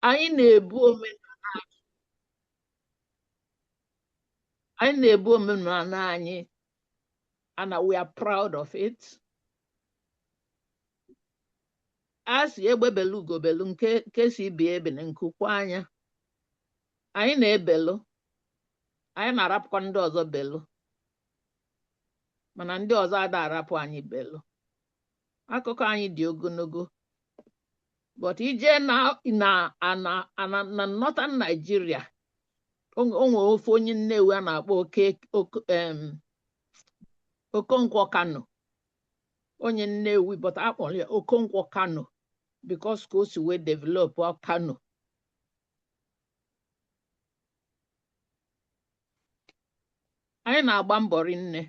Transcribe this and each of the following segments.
Anyị na-ebu omenala anyị na-ebu omenala anyị, and we are proud of it. A sị egbe belu ugo belu, nke sị ibe ebena nku kwaa nya. Anyị na-ebelu, anyị na-arapụkwa ndị ọzọ belu, mana ndị ọzọ ada arapụ anyị belu. Akụkọ anyị dị ogologo, but i je na na na na na Northern Nigeria, o nwere ofu onye Nnewi a na-akpọ Okonkwo Kano, onye Nnewi, but a kpọrọ ya Okonkwo Kano because ka o si wee develop Kano. Anyị na-agba mbọ rinne.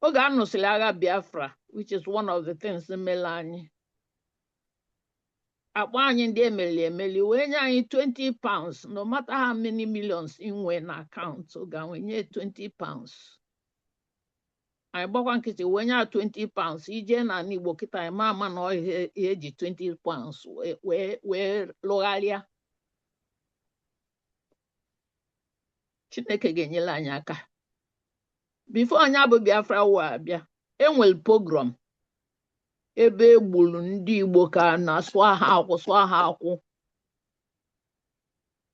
Oge a nụsịrị agha Biafra, which is one of the things mere anyị, akpọ anyị ndị emeli emeli, wee nye anyị 20 pounds, no matter how many millions i nwe na akaụntụ, oge ahụ nye 20 pounds. Anyị gbakwa nkịtị wee nye 20 pounds. I je n'ala Igbo kịta, anyị ma ama na ihe eji 20 pounds wee lụgharịa. Chineke ga-enyere anyị aka. Before nya bụ Biafra war abịa, enwere pogrom ebe e gburu ndị Igbo ka na sụọ ha akwụ, sụọ ha akwụ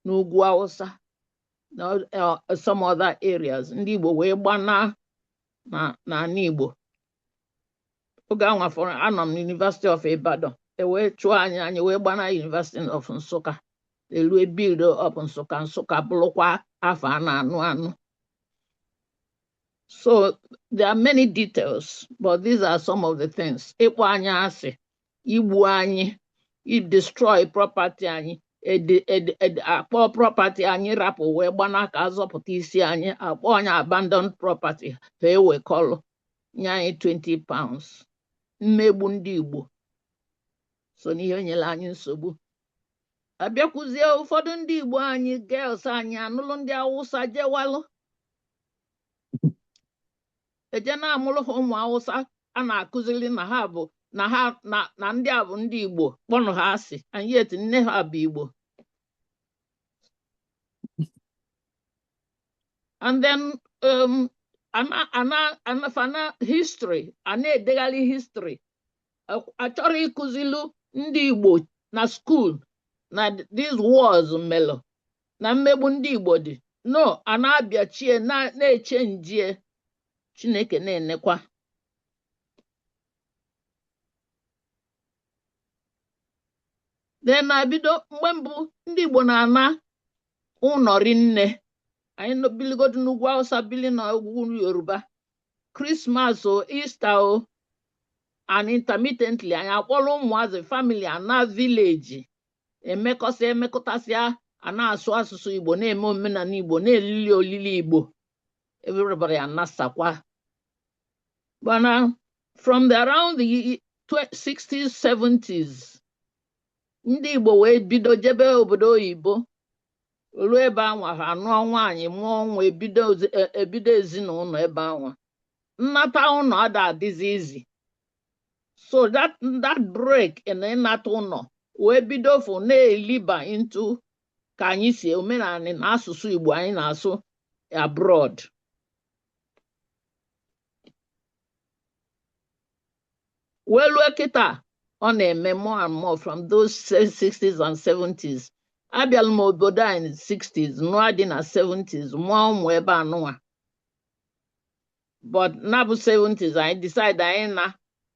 n'ugwu Awụsa na some other areas. Ndị Igbo wee gbanaa na n'ala Igbo. Oge anwa fọrọ, anọ m University of Ibadan, e wee chụọ anyị, anyị wee gbanaa University of Nsụka, elue build up Nsụka, Nsụka bụrụkwa afa a na-anụ anụ. So there are many details, but these are some of the things. Ịkpọ anyị asị, igbu anyị, i destroy property anyị, akpọ property anyị rapụ wee gbana ka azọpụta isi anyị, akpọ anyị abandoned property, ha ewekọlụ nye anyị 20 pounds. Mmegbu ndị Igbo so n'ihe nyere anyị nsogbu. Abịakwuzie ụfọdụ ndị Igbo anyị, girls anyị anụlụ ndị Awụsa jewalụ eje na-amụrụ ha ụmụ Awụsa a na-akụziri na ha bụ na ha na na ndị a bụ ndị Igbo, kpọnụ ha asị, and yet nne ha bụ Igbo. And then ana fana history a na-edegharị history, achọrọ ịkụzilu ndị Igbo na school na these wars melụ na mmegbu ndị Igbo dị no a na-abịachie na-eche njie. Chineke na-enekwa. Then na-bido mgbe mbụ ndị Igbo na-ana ụnọ rinne. Anyị biligodu n'ugwu Awụsa, bili na ugwu Yoruba, Christmas o, Easter o, and intermittently anyị akpọrọ ụmụazị family ana village, emekọsị emekọtasịa, a na-asụ asụsụ Igbo, na-eme omenala Igbo, na-elili olili Igbo, everybody anasakwa. Mana from the around the 60s 70s, ndị Igbo wee bido jebe obodo oyibo, ruo ebe anwa ha nụọ nwaanyị, mụọ nwa, ebido ezinụlọ ebe anwa. Nnata ụnọ ada adịzi easy, so that break in ịnata ụnọ wee bido fụ na-eliba into ka anyị si omenala na asụsụ Igbo anyị na-asụ abroad. Wee lue kịta ọ na-eme more and more from those 60s and 70s. Abịala m obodo anyị 60s, nụọ di na 70s, mụọ ụmụ ebe anụnwa, but na bụ 70s anyị decide anyị na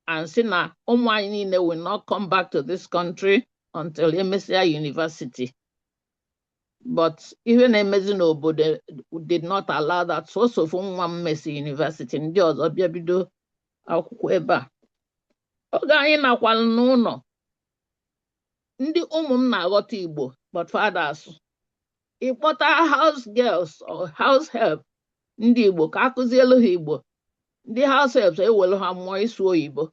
and sị na ụmụ anyị niile will not come back to this country until emesịa university. But ihe na-emezi n'obodo did not allow that. Sọsọ ofu nwa m mesi university, ndị ọzọ bịa bido akwụkwọ ebe a. Oge anyị nakwalụ n'ụlọ, ndị ụmụ m na-aghọta Igbo, but fa ada asụ. Ịkpọta house girls or house help ndị Igbo ka akụzielu ha Igbo, ndị house helps ewelu ha mụọ ịsụ oyibo,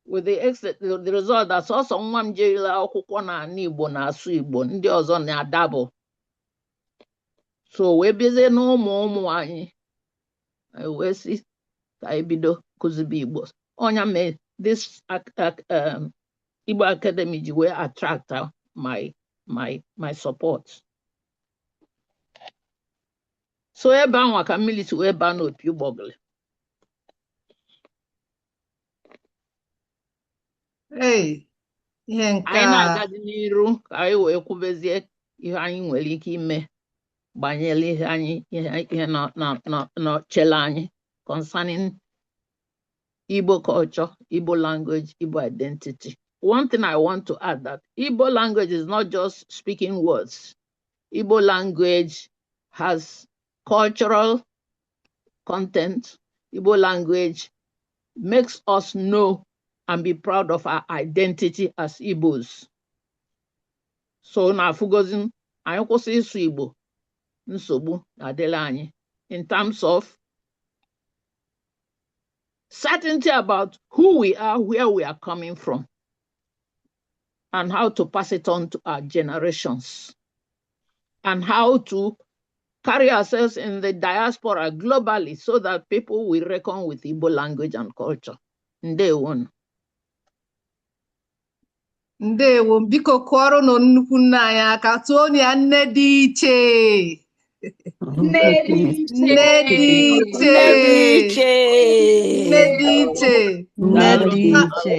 with the result that sọsọ nwa m jerila akwụkwọ n'ala Igbo na-asụ Igbo, ndị ọzọ na-adabụ. So wee bịazie na ụmụ ụmụ anyị, anyị wee sị ka anyị bido kụzibe Igbo. Ọ nya mee this Igbo Academy ji wee attract my support. So ebe anwa ka mmiri si wee baa n'opi ụgbọgụlụ. Hey, ihe nke Anyị a na-agazi n'iru ka anyị wee kwubezie ihe anyị nwere ike ime gbanyere ihe anyị ihe nọ nọ nọ nọ chere anyị concerning Igbo culture, Igbo language, Igbo identity. One thing I want to add, that Igbo language is not just speaking words. Igbo language has cultural content. Igbo language makes us know and be proud of our identity as Igbos. So na afụgozi anyị kwụsị ịsụ Igbo, nsogbu na-adịla anyị in terms of certainty about who we are, where we are coming from, and how to pass it on to our generations, and how to carry ourselves in the diaspora globally so that people will reckon with Igbo language and culture. Ndewo. Ndewo, biko kụọrọ nnukwu nne anyị aka, tụọ ya, nne dị iche. Nne dị iche. Nne dị iche. Nne dị iche. Nne dị iche. Nne dị iche.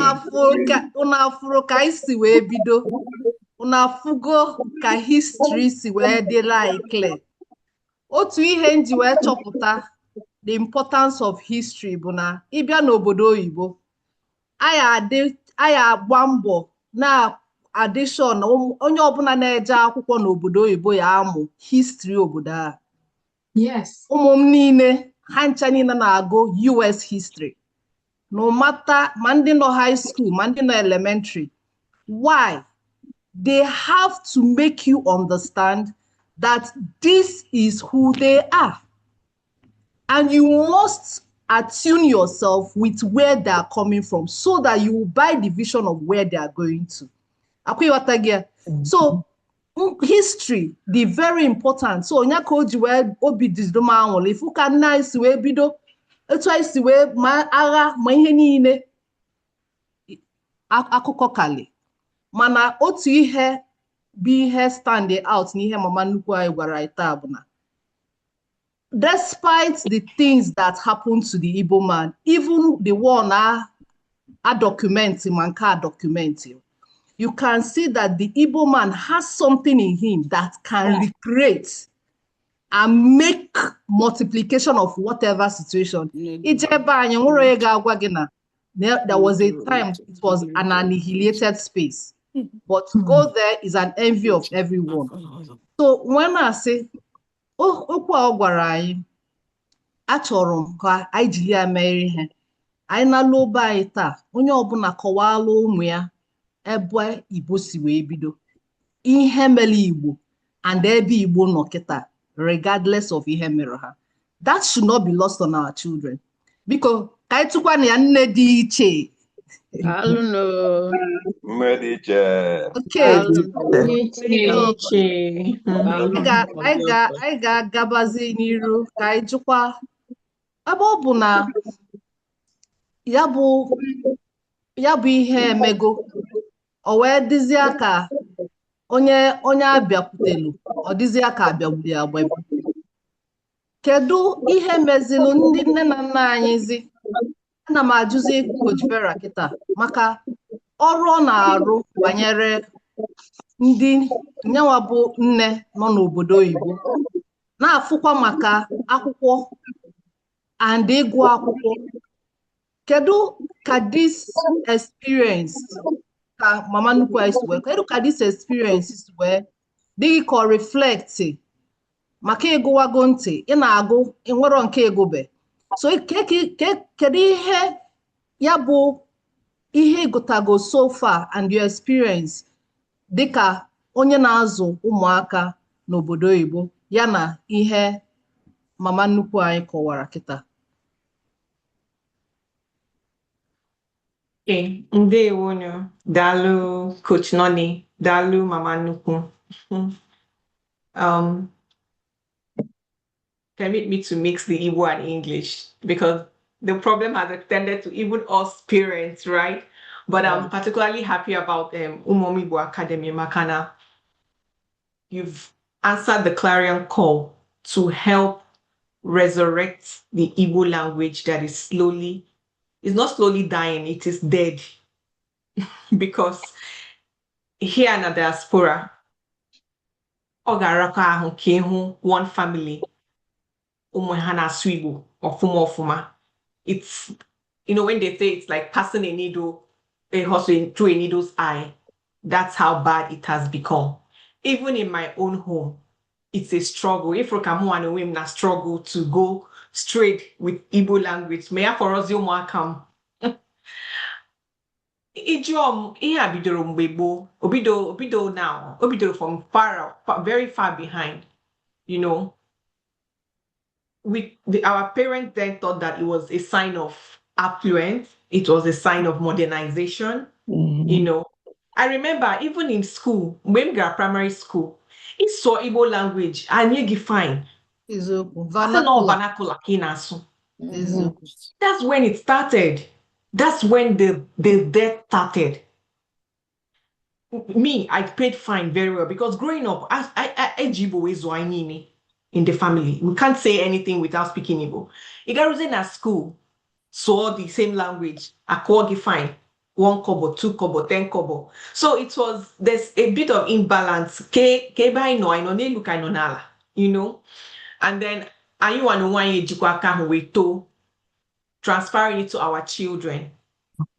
Unu afụrụ ka anyị si wee bido, unu afụgo ka history si wee dịla anyị clear. Otu ihe m ji wee chọpụta the importance of history bụ na ịbịa n'obodo oyibo, anyị agba mbọ na-adị sure na onye ọbụla na-eje akwụkwọ n'obodo oyibo ya amụ history obodo a. Ụmụ m niile, ha ncha niile na-agụ US history, no matter ma ndị nọ high school ma ndị nọ elementary. Why? They have to make you understand that this is who they are, and you must attune yourself with where they are coming from so that you will buy the vision of where they are going to. Akwa ịghọta gị ya? So history dị very important. So onye ka o ji wee obi dịdo m anwụrụ ifu ka nna anyị si wee bido, etu anyị si wee ma agha ma ihe niile, akụkọ kali. Mana otu ihe bụ ihe stand out n'ihe mama nnukwu anyị gwara anyị taa bụ na despite the things that happened to the Igbo man, even the one a document ma nke a document, you can see that the Igbo man has something in him that can recreate and make multiplication of whatever situation. Ije ebe anyị nwere onye ga-agwa gị na there was a time it was an annihilated space. But to go there is an envy of everyone. So when I say okwu a ọ gwara anyị, achọrọ m ka anyị jiri ya mee ihe. Anyị na-alụ obe anyị taa, onye ọbụla kọwalụ ụmụ ya ebe Igbo si wee bido, ihe mere Igbo and ebe Igbo nọ kịta, regardless of ihe mere ha. That should not be lost on our children. Biko ka anyị tụkwa na ya, nne dị iche. Daalụnụ. Nne dị iche. Okay. Daalụnụ. Iche. Anyị ga-agabazi n'iru ka anyị jụkwa, ebe ọ bụ na ya bụ ihe emego, o wee dịzịa ka onye abịakwutelu, ọ dịzịa ka abịagburu ya agbagbu. Kedu ihe mezilu ndị nne na nna anyị zi? Ana m ajụzi Coach Vera kịta maka ọrụ ọ na-arụ banyere ndị nyanwa bụ nne nọ n'obodo oyibo, na-afụkwa maka akwụkwọ and ịgụ akwụkwọ. Kedu ka this experience, ka mama nnukwu anyị si wee, kedu ka this experience si wee dị gị ka ọ reflect maka ịgụwago ntị ị na-agụ ịnwero nke ịgụbe? So kedu ihe ya bụ ihe ịgụtago so far and your experience dịka onye na-azụ ụmụaka n'obodo oyibo, ya na ihe mama nnukwu anyị kọwara kịta? Okay, ndewonu. Daalụ, Coach Noni. Daalụ, Mama Nnukwu. Permit me to mix the Igbo and English because the problem has extended to even us parents, right? But I'm particularly happy about Umuoma Igbo Academy, maka na you've answered the clarion call to help resurrect the Igbo language that is slowly, it's not slowly dying, it is dead. Because here in the diaspora, ọ ga-arakọ ahụ ka ịhụ one family ụmụ ha na-asụ Igbo ọfụma ọfụma. It's, when they say it's like passing a needle, a horse through a needle's eye, that's how bad it has become. Even in my own home, it's a struggle. If ka mụ na onwe m na struggle to go straight with Igbo language, ma ya fọrọzi ụmụaka m. Ịjụọ m, ihe a bidoro mgbe gboo, obido now, o bidoro from far, far, very far behind. Our parents then thought that it was a sign of affluence, it was a sign of modernization, you know. I remember even in school, mgbe m gara primary school, ịsụọ Igbo language, anyị gị fine. Eziokwu. Asị na ọ Vernacular. Vernacular ka ị na-asụ. Eziokwu. That's when it started. That's when the death started. Me, I paid fine very well because growing up, I eji Igbo wee zụọ anyị niile in the family. We can't say anything without speaking Igbo. Ị garuzie na school, sụọ the same language, akụọ gị fine. 1 kobo, 2 kobo, 10 kobo. So it was, there's a bit of imbalance. Ke ke ebe anyị nọ n'elu ka anyị nọ n'ala. And then anyị nwa na onwe anyị ejikwa aka ahụ wee too, transferring it to our children.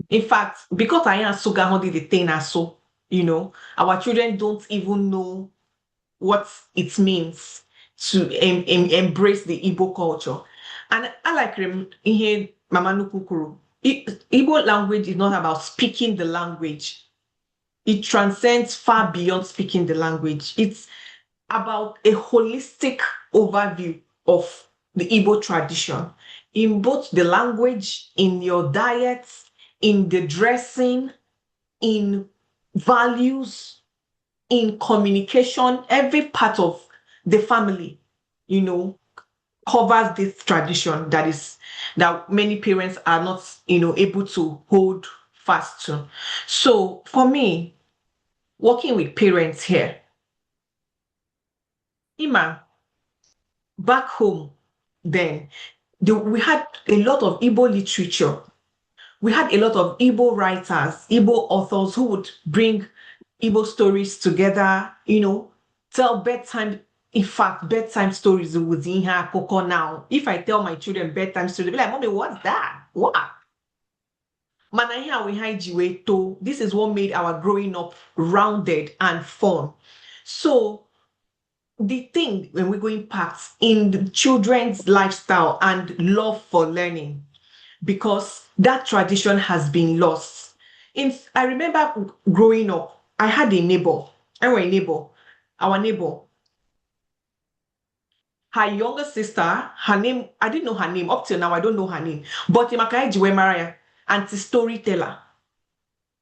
In fact, because anyị asụgahụ dị the thing asụ, our children don't even know what it means to embrace the Igbo culture. And I like ihe Mama Nnukwu kwuru. Igbo language is not about speaking the language. It transcends far beyond speaking the language. It's about a holistic overview of the Igbo tradition in both the language, in your diet, in the dressing, in values, in communication. Every part of the family covers this tradition that many parents are not able to hold fast to. So for me, working with parents here, Ima, back home then, we had a lot of Igbo literature. We had a lot of Igbo writers, Igbo authors who would bring Igbo stories together, tell bedtime, in fact, bedtime stories with ihe akụkọ now. If I tell my children bedtime stories, they'll be like, "Mommy, what's that? What?" Mana ihe a wụ ihe anyị ji wee too. This is what made our growing up rounded and fun. So the thing when we go impact in the children's lifestyle and love for learning, because that tradition has been lost. I remember growing up, I had a neighbor, I a neighbor, our neighbor. Her younger sister, her name, I didn't know her name. Up till now, I don't know her name. But maka anyị ji wee mara ya, Auntie Storyteller.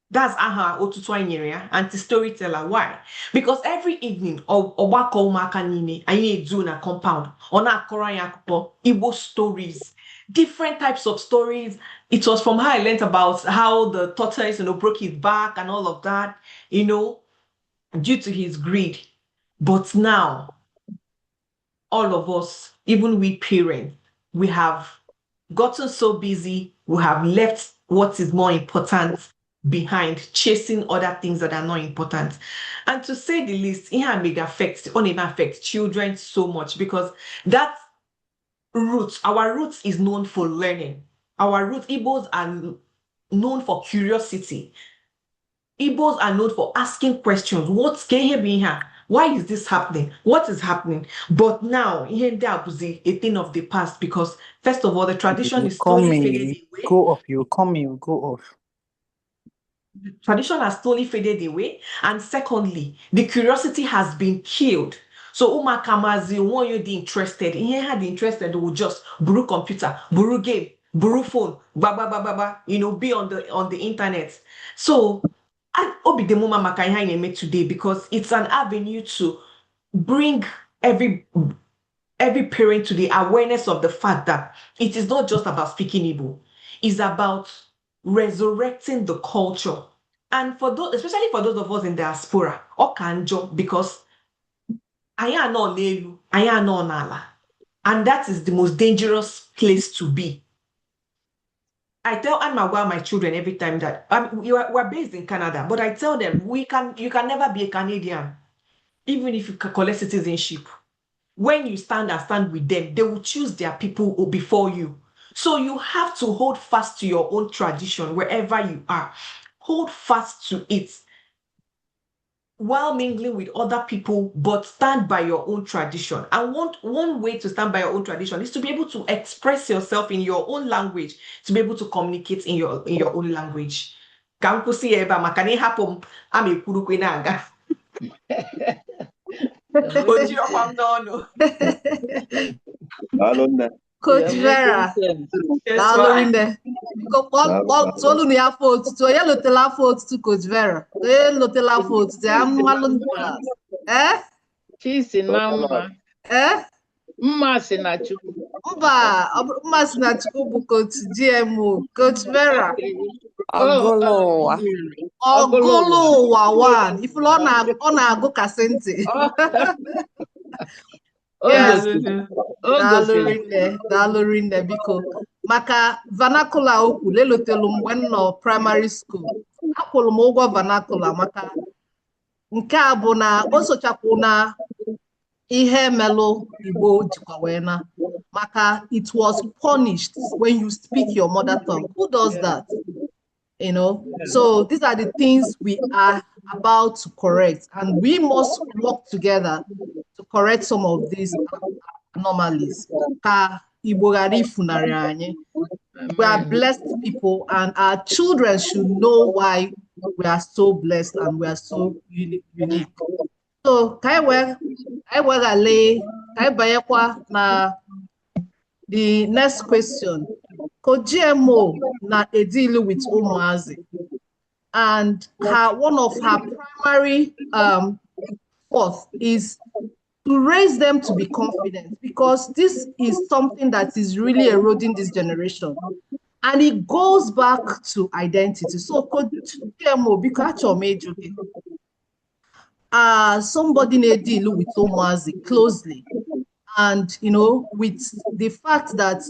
That's aha otutu anyị nyere ya, Auntie Storyteller. Why? Because every evening, ọgbakọ ụmụaka niile, anyị na-edu na compound, ọ na-akọrọ anyị akụkọ, Igbo stories, different types of stories. It was from her I learned about how the tortoise broke his back and all of that due to his greed. But now, all of us, even we parents, we have gotten so busy, we have left what is more important behind, chasing other things that are not important. And to say the least, it may affect, only affect children so much because that roots, our roots is known for learning. Our roots, Igbos are known for curiosity. Igbos are known for asking questions. What's here? Why is this happening? What is happening? But now, ihe ndị a bụzi a thing of the past because, first of all, the tradition You is come slowly in, faded you away. Go off, you come in, you go off. The tradition has slowly faded away. And secondly, the curiosity has been killed. So ụmụaka mazi onwe onye dị interested. Ihe ha dị interested will just buru computer, buru game, buru phone, gba gba gba gba gba, be on the internet. So obi dị m mma maka ihe anyị na-eme today because it's an avenue to bring every parent to the awareness of the fact that it is not just about speaking Igbo. It's about Resurrecting the culture. And for those, especially for those of us in diaspora, ọ ka njọ because anyị anọ n'elu, anyị anọ n'ala. And that is the most dangerous place to be. I tell and my children every time that we're based in Canada, but I tell them we can you can never be a Canadian, even if you can collect citizenship. When you stand and stand with them, they will choose their people before you. So you have to hold fast to your own tradition wherever you are. Hold fast to it while mingling with other people, but stand by your own tradition. And one way to stand by your own tradition is to be able to express yourself in your own language, to be able to communicate in your own language. Ka m kwụsị ya ebe a maka na ịhapụ m ama ekwurukwe na-aga. O jirọkwa m n'ọnụ. Daalụ, nne. Coach You're Vera, making sense. Yes, daalụ ma. rinne. Biko Daalụ, daalụ. Tụọlụ na ya afọ otutu. Onye lotela afọ otutu Coach Vera? Onye lotela afọ otutu? Ya mmalụ ndị class. Eh? Chi si na mma. Eh? Mma si na Chukwu. Mba, ọ bụrụ mma si na Chukwu bụ Coach GMO. Coach Vera, Ọgụlụ ụwa. Ọgụlụ ụwa one. Ifulu ọ na-agụ kasị ntị. O Yes. gosiri. O Daalụ gosiri. rinne, daalụ rinne, biko. Maka vernacular okwu, lelotelu mgbe m nọ primary school. Akwụrụ m ụgwọ vernacular maka nke a bụ na o sochapụ na ihe melụ Igbo jikwa wee na maka it was punished when you speak your mother tongue. Who does that? So these are the things we are about to correct, and we must work together to correct some of these anomalies. Ka Igbo ghara ifunarị anyị. We are blessed people, and our children should know why we are so blessed and we are so unique. So ka anyị weghale, ka anyị banyekwa na the next question. Ko GMO na-deal with ụmụazị, and her one of her primary fourth is to raise them to be confident, because this is something that is really eroding this generation. And it goes back to identity. So, GMO, biko achọrọ m ịjụ gị, somebody na-deal with ụmụazị closely, and with the fact that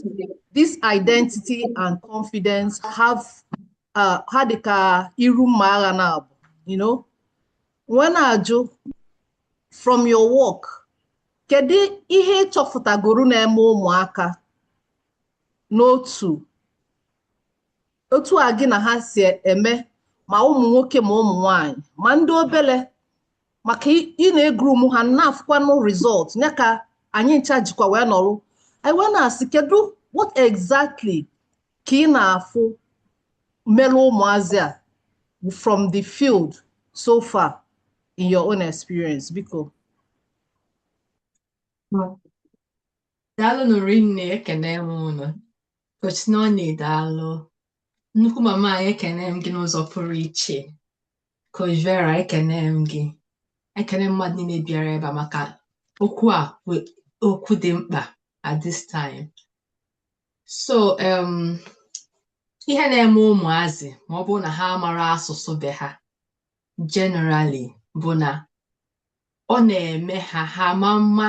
this identity and confidence have ha dị ka iru mma agha na-abụ, when na-ajụ, from your work, kedu ihe ị chọpụtagoro na-eme ụmụaka n'otu otu a gị na ha si eme, ma ụmụ nwoke ma ụmụ nwanyị ma ndị obele, maka ị na-egroom ha na-afụkwanụ result ya ka anyị ncha jikwa wee nọrụ anyị wee na-asị, kedu what exactly ka ị na-afụ mere ụmụazị a from the field so far in your own experience, biko? Daalụ rinne, ekene m unu. Coach Noni, daalụ. Nnukwu mama anyị, ekene m gị n'ụzọ pụrụ iche. Coach Vera, ekene m gị. Ekene mmadụ niile bịara ebe a maka okwu a bụ okwu dị mkpa at this time. So, ihe na-eme ụmụazị ma ọ bụrụ na ha mara asụsụ be ha generally bụ na ọ na-eme ha ha ama mma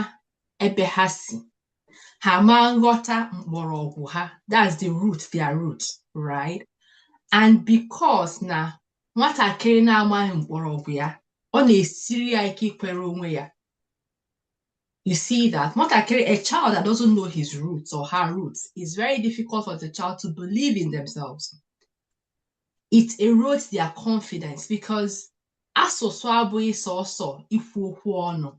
ebe ha si, ha ma nghọta mgbọrọgwụ ha, that's the root, their root, right? And because na nwatakịrị na-amaghị mgbọrọgwụ ya, ọ na-esiri ya ike ikwere onwe ya. You see that nwatakịrị, a child that doesn't know his roots or her roots, it's very difficult for the child to believe in themselves. It erodes their confidence because asụsụ abụghị sọsọ ikwu okwu ọnụ.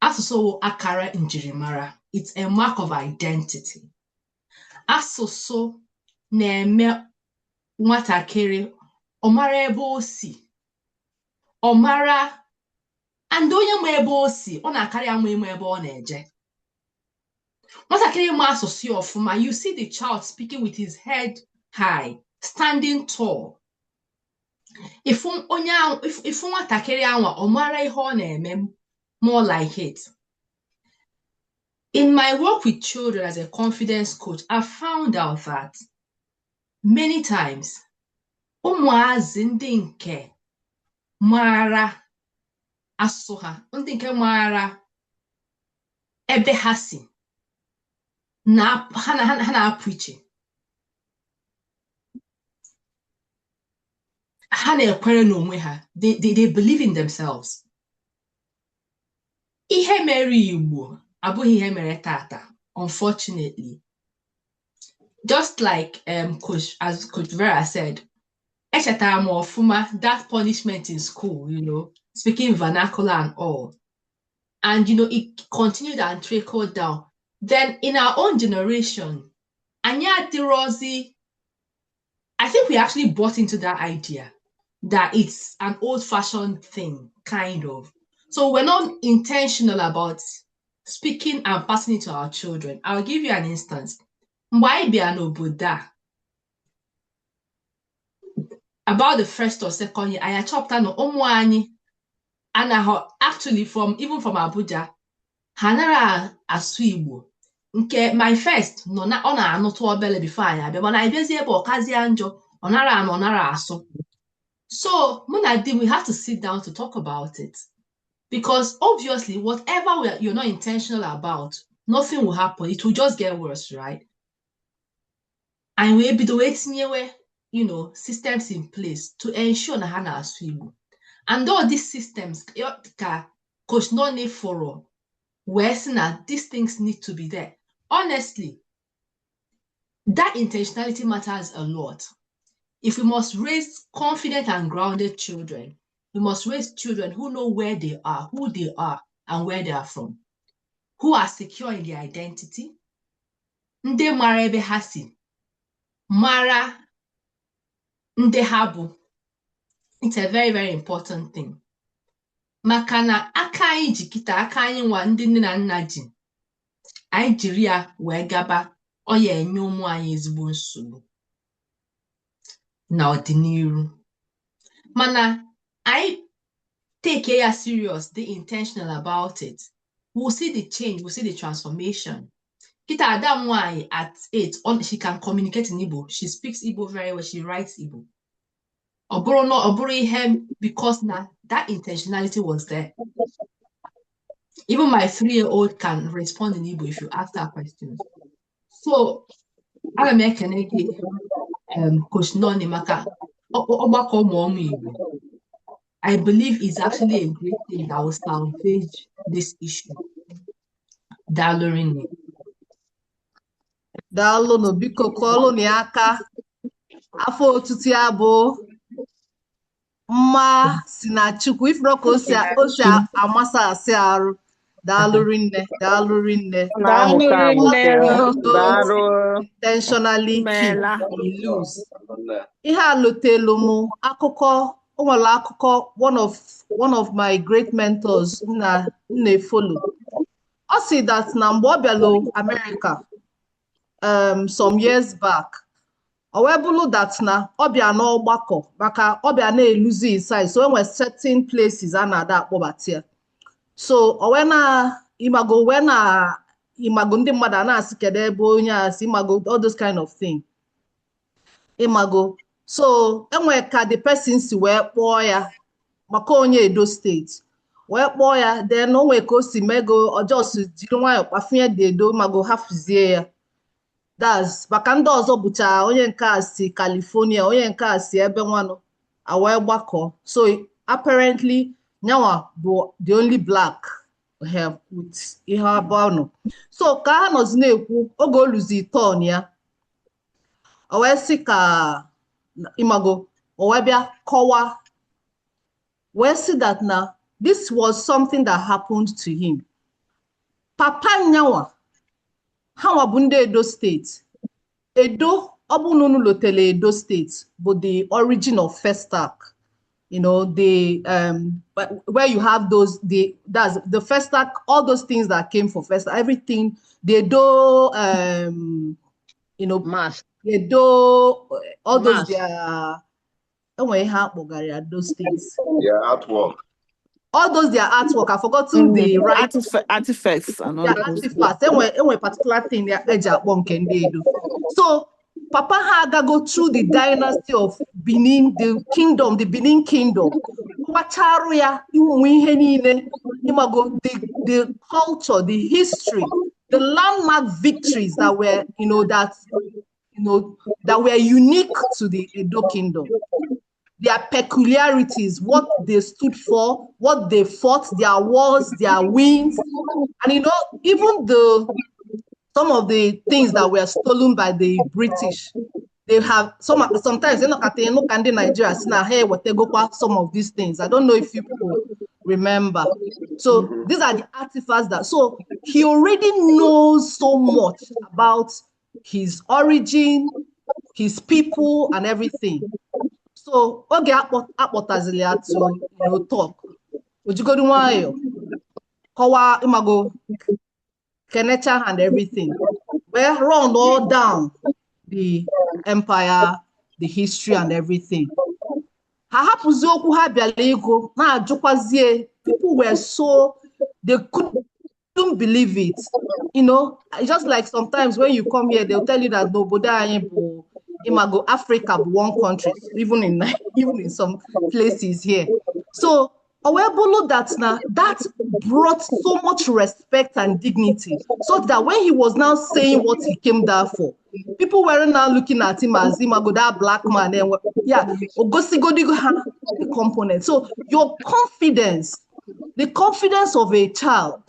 Asụsụ wụ akara njirimara. It's a mark of identity. Asụsụ na-eme nwatakịrị ọ mara ebe o si, ọ mara, and onye ma ebe o si, ọ na-akarị ama ịma ebe ọ na-eje. Nwatakịrị ma asụsụ ya ọfụma, you see the child speaking with his head high, standing tall. Ifu onye ahụ, ifu nwatakịrị anwa, ọ mara ihe ọ na-eme, more like it. In my work with children as a confidence coach, I found out that Many times, ụmụazị ndị nke maara asụsụ ha, ndị nke maara ebe ha si, na ha na-apụ iche. Ha na-ekwere n'onwe ha. They believe in themselves. Ihe mere Igbo abụghị ihe mere tata, unfortunately. Just like Coach Vera said, echetara m ọfụma that punishment in school, speaking vernacular and all. And, it continued and trickled down. Then in our own generation, anyị adịrọzi, I think we actually bought into that idea that it's an old-fashioned thing, kind of. So we're not intentional about speaking and passing it to our children. I'll give you an instance. Mgbe anyị bịa n'obodo a, about the first or second year, anyị achọpụta na ụmụ anyị anaghị, actually from even from Abuja, ha anaghị asụ Igbo. Nke my first nọ na ọ na-anụtụ obele before anyị abịa, mana anyị bịazie ebe ọ kazie njọ, ọ nara anụ, ọ nara asụ. So mụ na di m, we have to sit down to talk about it. Because obviously, whatever you're not intentional about, nothing will happen. It will just get worse, right? And we bido wee tinyewe, systems in place to ensure na ha na-asụ Igbo. And all these systems ka Coach Noni fọrọ wee sị na these things need to be there. Honestly, that intentionality matters a lot. If we must raise confident and grounded children, we must raise children who know where they are, who they are, and where they are from, who are secure in their identity, ndị mara ebe ha si, mara ndị ha bụ. It's a very, very important thing. Maka na aka anyị ji kịta, aka anyị nwa ndị nne na nna ji, anyị jiri ya wee gaba, ọ ya enye ụmụ anyị ezigbo nsogbu n'ọdịnihu. Mana anyị take ya serious, dị intentional about it, we'll see the change, we'll see the transformation. Kita ada m nwanyị at 8, she can communicate in Igbo. She speaks Igbo very well, she writes Igbo. Ọ bụrụ na ọ bụrụ ihe because na that intentionality was there. Even my 3-year-old can respond in Igbo if you ask her questions. So, ana m ekene gị, Coach Noni, maka ọgbakọ ụmụ ọmụ Igbo. I believe it's actually a great thing that will salvage this issue. Daalụ rinne. Daalụnụ, biko kụọlụnụ ya aka. Afọ otutu ya bụ mma si na Chukwu, ifuru ka o si amasa asị arụ. Daalụ rinne, daalụ rinne. Na-amụta Daalụ rinne. amụta. Daalụ. Intentionally keep Imeela. we lose. Ihe a lotelu m akụkọ, o nwere akụkọ one of my great mentors na na-efolo. Ọ sị that na mgbe ọ bịalụ America some years back, o wee bụrụ that na ọ bịa n'ọgbakọ maka ọ bịa na-eluzi inside, so e nwere certain places a na-ada akpọbata ya. So o wee na ịmago wee na ịmago ndị mmadụ a na-asị kedu ebe onye a si, ịmago, all those kind of thing. Ịmago. So enwere ka the person si wee kpọọ ya maka onye Edo State wee kpọọ ya, then o nwere ka o si mego ọjọọ si jiri nwayọọ kpafunye dị Edo, mago hafuzie ya. That's maka ndị ọzọ bụcha onye nke a si California, onye nke a si ebe nwanụ a wee gbakọ. So apparently nyanwa bụ the only black here with ihe abụọ nọ. So ka ha nọzi na-ekwu oge o luzi turn ya, o wee sị ka ịmago o wee bịa kọwaa wee sị that na this was something that happened to him. Papa nyanwa ha nwa bụ ndị Edo State. Edo, ọ bụ na unu lotere Edo State bụ the origin of Festac. The where you have those, the that's the Festac, all those things that came for Festac, everything, the Edo, Mass. the Edo, all those Mass. their, enwere ihe akpọgara ya, those things. Yeah, artwork. All those their artwork, I've forgotten the right Artifacts and all their those. artifacts. Enwere particular thing ya eji akpọ nke ndị Edo. So Papa ha agago through the dynasty of Benin, the kingdom, the Benin kingdom. Kọwacharụ ya ụmụ ihe niile, ịmago the culture, the history, the landmark victories that were, you know, that, you know, that were unique to the Edo kingdom. Their peculiarities, what they stood for, what they fought, their wars, their wins, and even the some of the things that were stolen by the British, they have some sometimes they look at the look and Nigeria sị na ha ewetegokwa some of these things. I don't know if you people remember. So these are the artifacts that, so he already knows so much about his origin, his people, and everything. So oge akpọtazili ya to talk. Ojigodu nwayọ kọwaa, ịmago, kenecha and everything. Wee run all down the empire, the history and everything. Ha hapụzi okwu ha bịara ịgụ na-ajụkwazie. People were so, they couldn't believe it. Just like sometimes when you come here, they'll tell you that n'obodo anyị bụ, ịmago, Africa bụ one country, even in some places here. So o wee bụrụ that na that brought so much respect and dignity, so that when he was now saying what he came there for, people weren't now looking at him as, ịmago, that black man. And yeah, ogosigodi ha the component. So your confidence, the confidence of a child,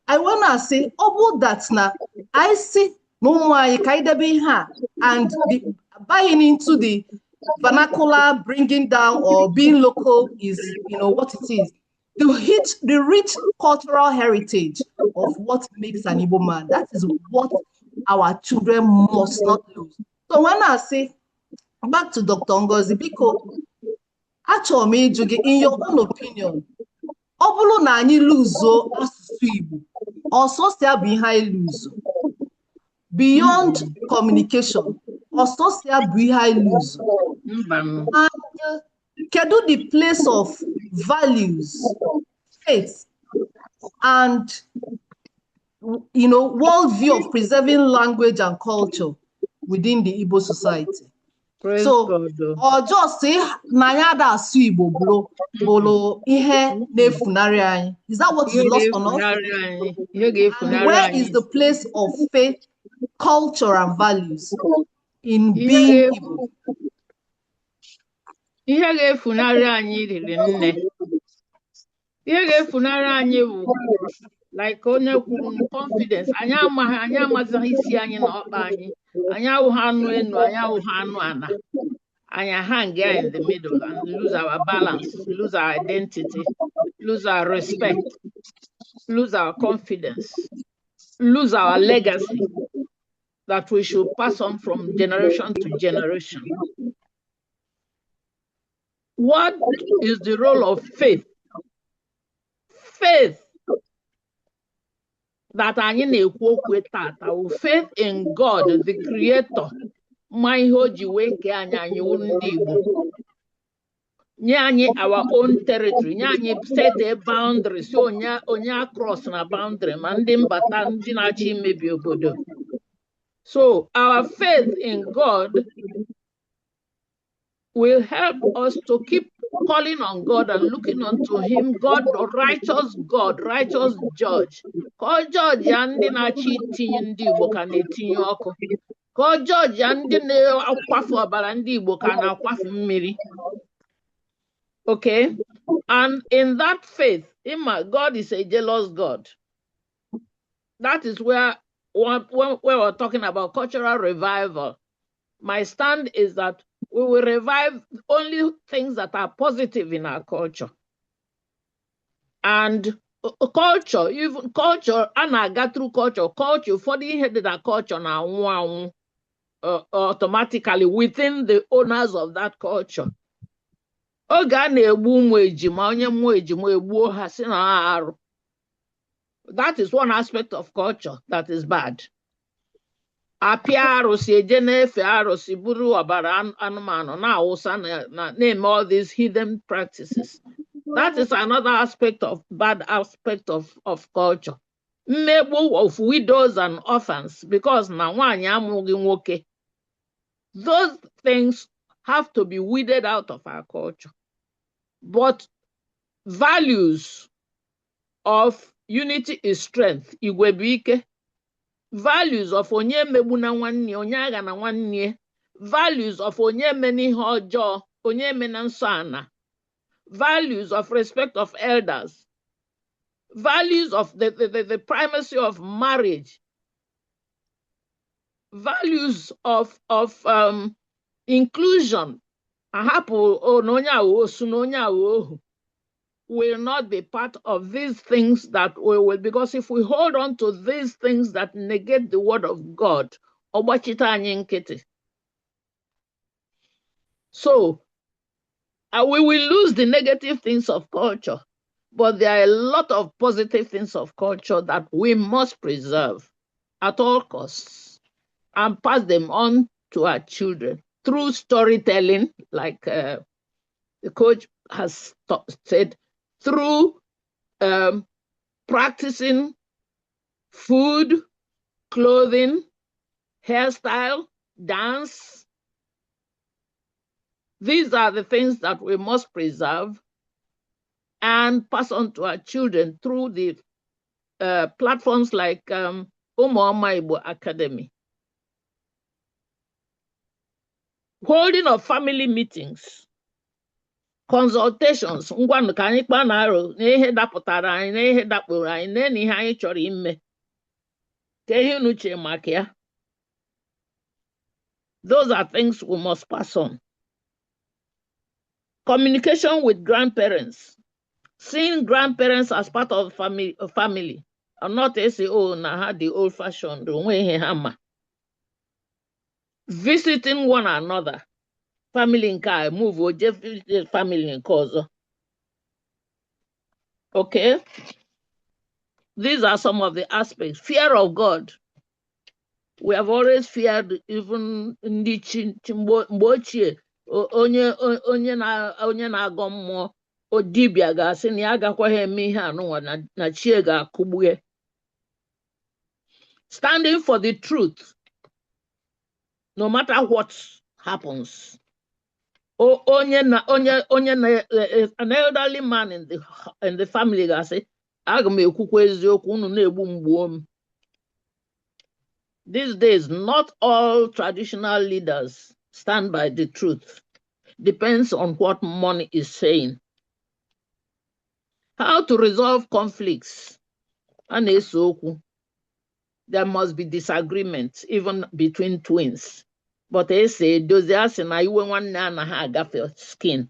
I wanna say, ọ bụ that na I see na ụmụ anyị ka anyị debe ihe a and the buying into the vernacular, bringing down or being local is, what it is. The rich cultural heritage of what makes an Igbo man, that is what our children must not lose. So when I say, back to Dr. Ngozi, biko, achọrọ m ịjụ gị, in your own opinion, ọ bụrụ na anyị luzuo asụsụ Igbo, ọsọsọ ya bụ ihe anyị luzo? Beyond communication, ọsọsọ ya bụ ihe anyị luzo? Mba. And kedu the place of values, faith, and worldview of preserving language and culture within the Igbo society? Praise So, God, oh. Or just say na anyị ada asụ Igbo bụrụ ihe na-efunarị anyị. Is that what is Ihe lost on us? ga-efunarị anyị, ihe And ga-efunarị where anyị is the place of faith, culture, and values in Ihe being ga-efu Igbo? Ihe ga-efunarị anyị riri nne. Ihe ga-efunarị anyị bụ, like onye kwuru, confidence. Anyị amaghị, anyị amazighị isi anyị na ọkpa anyị. Anyị awụghị anụ enu, anyị awụghị anụ ana. Anyị hang there in the middle and lose our balance, lose our identity, lose our respect, lose our confidence, lose our legacy that we should pass on from generation to generation. What is the role of faith? Faith that anyị na-ekwu okwu tata wụ faith in God, the creator, ma ihe o ji wee kee anyị, anyị wụ ndị Igbo. Nye anyị our own territory, nye anyị set a boundary, si onye onye cross na boundary ma ndị mbata ndị na-achọ imebi obodo. So our faith in God will help us to keep calling on God and looking unto Him, God, the righteous God, righteous judge. Ka ọ judge ya ndị na-achọ itinye ndị Igbo ka na-etinye ọkụ. Ka ọ judge ya ndị na-akwafu ọbara ndị Igbo ka na-akwafu mmiri. Okay? And in that faith, ịma, God is a jealous God. That is where when we're talking about cultural revival, my stand is that we will revive only things that are positive in our culture. And culture, even culture, a na-aga through culture, culture, ụfọdụ ihe dị na culture na-anwụ anwụ automatically within the owners of that culture. Oge a na-egbu ụmụ ejima, onye mmụọ ejima egbuo ha si na ha arụ. That is one aspect of culture that is bad. Apịa arụsị, eje na-efe arụsị, buru ọbara anụmanụ na-awụsa na-eme all these hidden practices. That is another aspect of bad aspect of culture. Mmegbu of widows and orphans because na nwaanyị amụghị nwoke. Those things have to be weeded out of our culture. But values of unity is strength, igwe bụ ike, values of onye emegbuna nwanne, onye aghana nwanne, values of onye emena ihe ọjọọ, onye emena nsọ ana, values of respect of elders, values of the primacy of marriage, values of inclusion, ahapụ na onye awụ osu na onye awụ ohu, will not be part of these things that we will, because if we hold on to these things that negate the word of God, ọgbachite anyị nkịtị. So we will lose the negative things of culture, but there are a lot of positive things of culture that we must preserve at all costs and pass them on to our children through storytelling, like the coach has said, through practicing food, clothing, hairstyle, dance. These are the things that we must preserve and pass on to our children through the platforms like Umuoma Igbo Academy. Holding of family meetings, consultations, ngwanụ ka anyị kpaa na aro na ihe dapụtara anyị na ihe dakpuru anyị na ihe anyị chọrọ ime, ka ihe unu chere maka ya. Those are things we must pass on. Communication with grandparents, seeing grandparents as part of family, and not say, "Oh, na ha the old fashioned, onwe ihe ha ma." Visiting one another, family nke a move oje visit family nke ọzọ. Okay, these are some of the aspects. Fear of God. We have always feared, even ndị chi mgbe ochie, onye na-agọ mmụọ, dibịa ga-asị na ya agakwaghị eme ihe anụnwa na chie ga-akụgbu ya. Standing for the truth, no matter what happens. Onye na onye onye na an elderly man in the family ga-asị, "Aga m ekwukwa eziokwu, unu na-egbu mgbuo m." These days, not all traditional leaders stand by the truth. Depends on what money is saying. How to resolve conflicts? A na-ese okwu. There must be disagreement, even between twins. But ese edozi, asị na iwe nwanne anaghị agafe skin.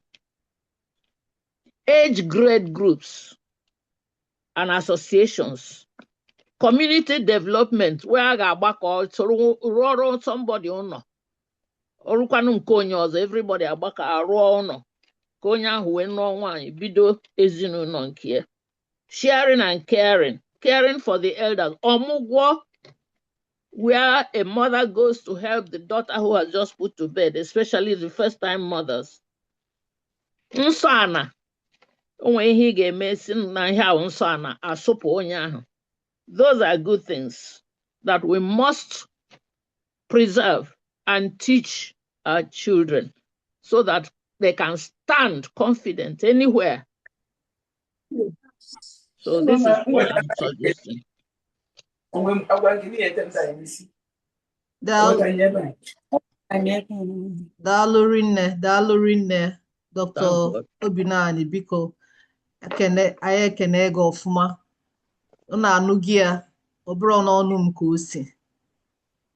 Age grade groups and associations. Community development, where a ga-agbakọ soro rụọ ọrụ somebody ụlọ. Ọrụkwanụ nke onye ọzọ, everybody agbakọ arụọ ụlọ ka onye ahụ wee nụọ nwaanyị bido ezinụlọ nke ya. Sharing and caring, caring for the elders. Ọmụgwọ, where a mother goes to help the daughter who has just put to bed, especially the first time mothers. Nsọ ana, o nwere ihe ị ga-eme si na ihe ahụ nsọ ana asụpụ onye ahụ. Those are good things that we must preserve and teach our children so that they can stand confident anywhere. So this is what I'm suggesting. Daalụ rinne, daalụ rinne, Dr. Thank God. Obinani, biko, ekene anyị, ekene gị ọfụma. Unu anụghị ya, ọ bụrụ n'ọnụ m ka o si.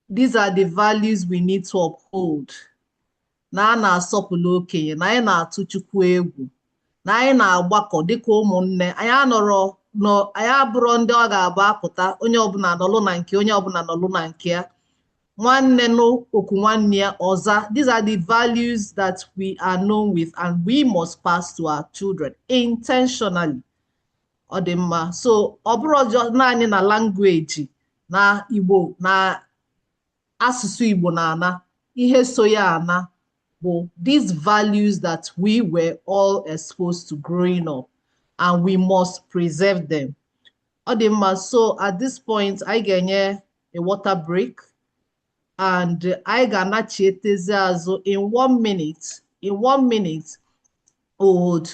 These are the values we need to uphold. Na a na-asọpụrụ okenye, na anyị na-atụ Chukwu egwu, na anyị na-agbakọ dịka ụmụnne. Anyị anọrọ nọ, anyị abụrọ ndị ọ ga-abụ apụta, onye ọbụla nọlụ na nke onye ọbụla nọlụ na nke ya. Nwanne nụ oku nwanne ya ọza. These are the values that we are known with and we must pass to our children intentionally. Ọ dị mma. So ọ bụrụ naanị na language na Igbo na asụsụ Igbo na-ana ihe so ya ana bụ these values that we were all exposed to growing up, and we must preserve them. Ọ dị mma. So at this point, anyị ga-enye a water break. And anyị ga-anachietezi azụ in 1 minute. In 1 minute, would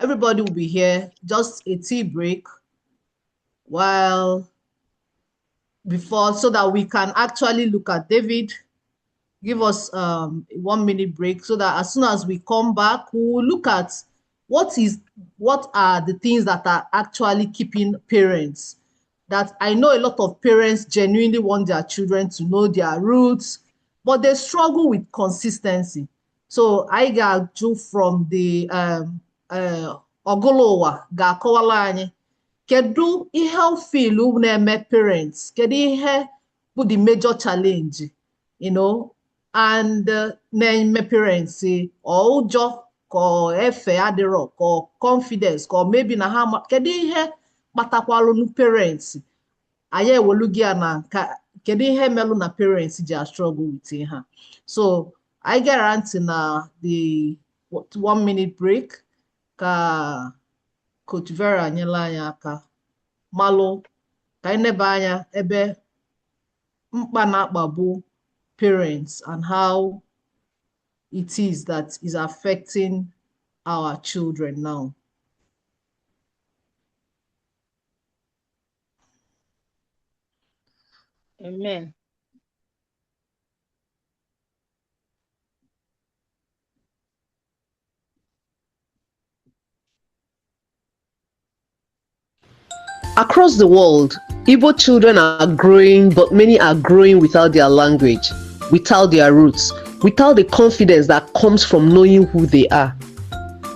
everybody will be here, just a tea break while before, so that we can actually look at David. Give us a 1 minute break so that as soon as we come back, we will look at what are the things that are actually keeping parents. That I know a lot of parents genuinely want their children to know their roots, but they struggle with consistency. So I ga-ajụ from the Ogolowa ga-akọwala anyị kedu ihe o feel na-eme parents, kedu ihe bụ the major challenge and na-eme parents, ọ ụjọ ka ọ efe adịrọ, ka ọ confidence, ka ọ maybe na ha kedu ihe kpatakwalụ parents anyị ewelu gị ya na nka, kedu ihe melụ na parents ji struggle with ihe a. So anyị gara ntị na the 1 minute break ka Coach Vera nyela anyị aka malụ ka anyị neba anya ebe mkpa na-akpagbu parents and how it is that is affecting our children now. Amen. Across the world, Igbo children are growing, but many are growing without their language, without their roots, without the confidence that comes from knowing who they are.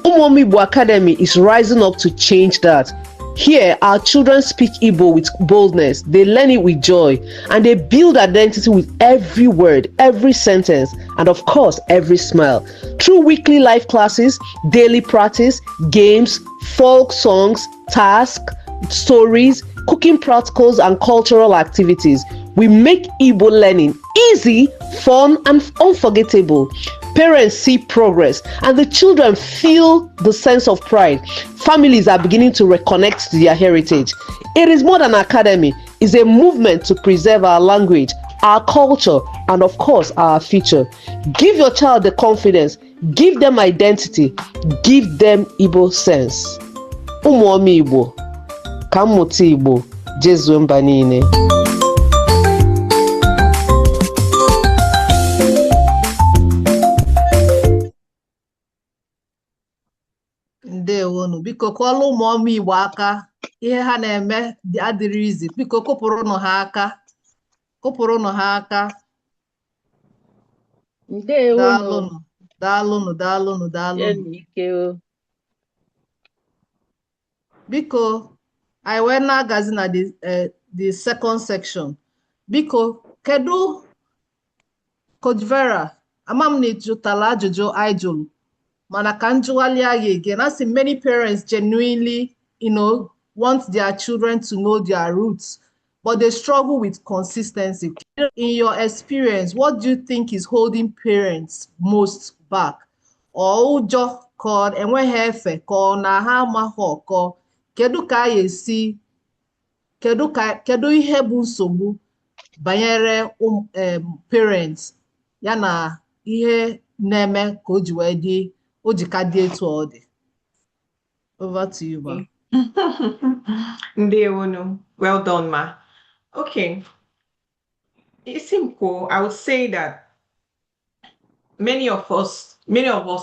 Umuoma Igbo Academy is rising up to change that. Here, our children speak Igbo with boldness, they learn it with joy, and they build identity with every word, every sentence, and of course, every smile. Through weekly live classes, daily practice, games, folk songs, tasks, stories, cooking practicals, and cultural activities, we make Igbo learning easy, fun, and unforgettable. Parents see progress, and the children feel the sense of pride. Families are beginning to reconnect to their heritage. It is more than academy, it's a movement to preserve our language, our culture, and of course, our future. Give your child the confidence, give them identity, give them Igbo sense. Ụmụọma Igbo, ka mmụta Igbo jezuo mba niile. Ndewonu. Biko kụọla ụmụọma Igbo aka. Ihe ha na-eme dị adịrị izi. Biko kụpụrụnụ ha aka. Kụpụrụnụ ha aka. Ndewonu. Daalụnụ. Daalụnụ, daalụnụ, daalụnụ. Jienụ ike o. Biko, anyị wee na-agazi na the second section. Biko, kedu Coach Vera, ama m na ị jụtala ajụjụ anyị jụrụ, mana ka m jụghalịa ya again. Asị many parents genuinely want their children to know their roots, but they struggle with consistency. In your experience, what do you think is holding parents most back? Ọ ụjọ ka ọ enweghị efe ka ọ na ha amaghọ ka kedu ka a esi kedu ihe bụ nsogbu banyere parents ya na ihe na-eme ka o ji wee dị o ji ka dị etu ọ dị. Over to you, ma. Ndewonu. Well done, ma. Okay. Simple. I would say that many of us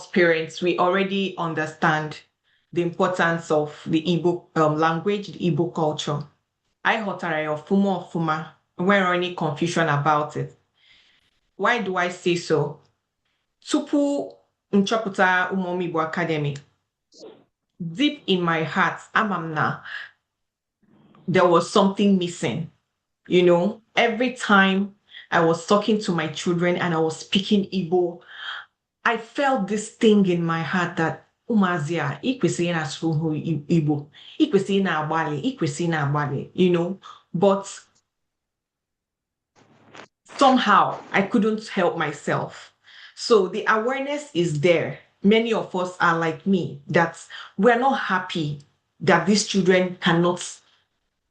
parents, we already understand the importance of the Igbo language, the Igbo culture. Anyị ghọtara ya ọfụma ọfụma, nwere any confusion about it. Why do I say so? Tupu nchọpụta Ụmụọma Igbo Academy, deep in my heart, ama m na there was something missing. Every time I was talking to my children and I was speaking Igbo, I felt this thing in my heart that ụmụazị a ị kwesịrị ị na-asụ ha Igbo, ị kwesịrị ị na-agbalị, ị kwesịrị ị na-agbalị. But somehow I couldn't help myself. So the awareness is there. Many of us are like me, that we're not happy that these children cannot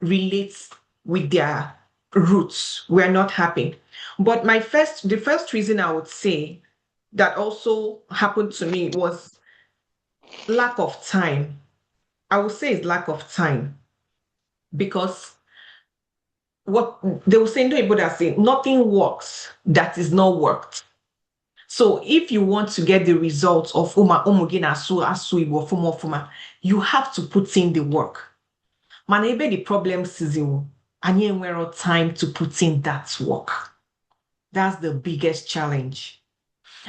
relate with their roots. We're not happy. But the first reason I would say that also happened to me was lack of time. I would say it's lack of time because what they will say, no, that say nothing works that is not worked. So if you want to get the results of ụmụ gị na-asụ asụ Igbo ọfụma ọfụma, you have to put in the work. Mana ebe the problem sizi anyị enwero time to put in that work. That's the biggest challenge.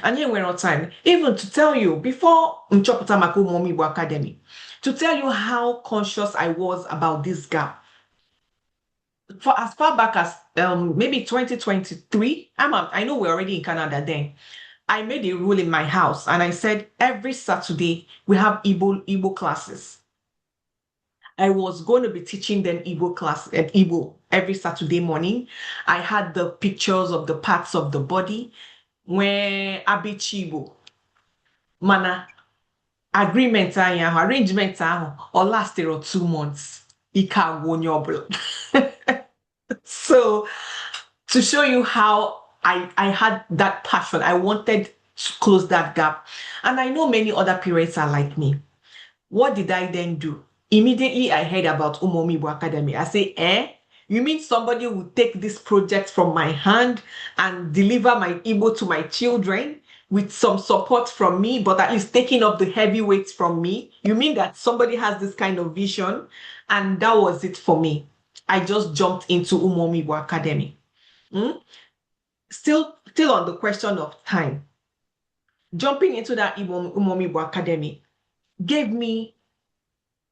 Anyị enwero time. Even to tell you, before m chọpụta maka Ụmụọma Igbo Academy, to tell you how conscious I was about this gap, for as far back as maybe 2023, I know we're already in Canada then. I made a rule in my house and I said every Saturday we have Igbo classes. I was going to be teaching them Igbo class at Igbo every Saturday morning. I had the pictures of the parts of the body where abichi Igbo. Mana agreement anyị ahụ, arrangement ahụ, ọ lasted 2 months. Ike agwụ onye ọbụla. So to show you how I had that passion, I wanted to close that gap. And I know many other parents are like me. What did I then do? Immediately I heard about Ụmụọma Igbo Academy. I say, eh? You mean somebody will take this project from my hand and deliver my Igbo to my children with some support from me, but at least taking up the heavy weights from me? You mean that somebody has this kind of vision? And that was it for me. I just jumped into Ụmụọma Igbo Academy. Still on the question of time, jumping into that Ụmụọma Igbo Academy gave me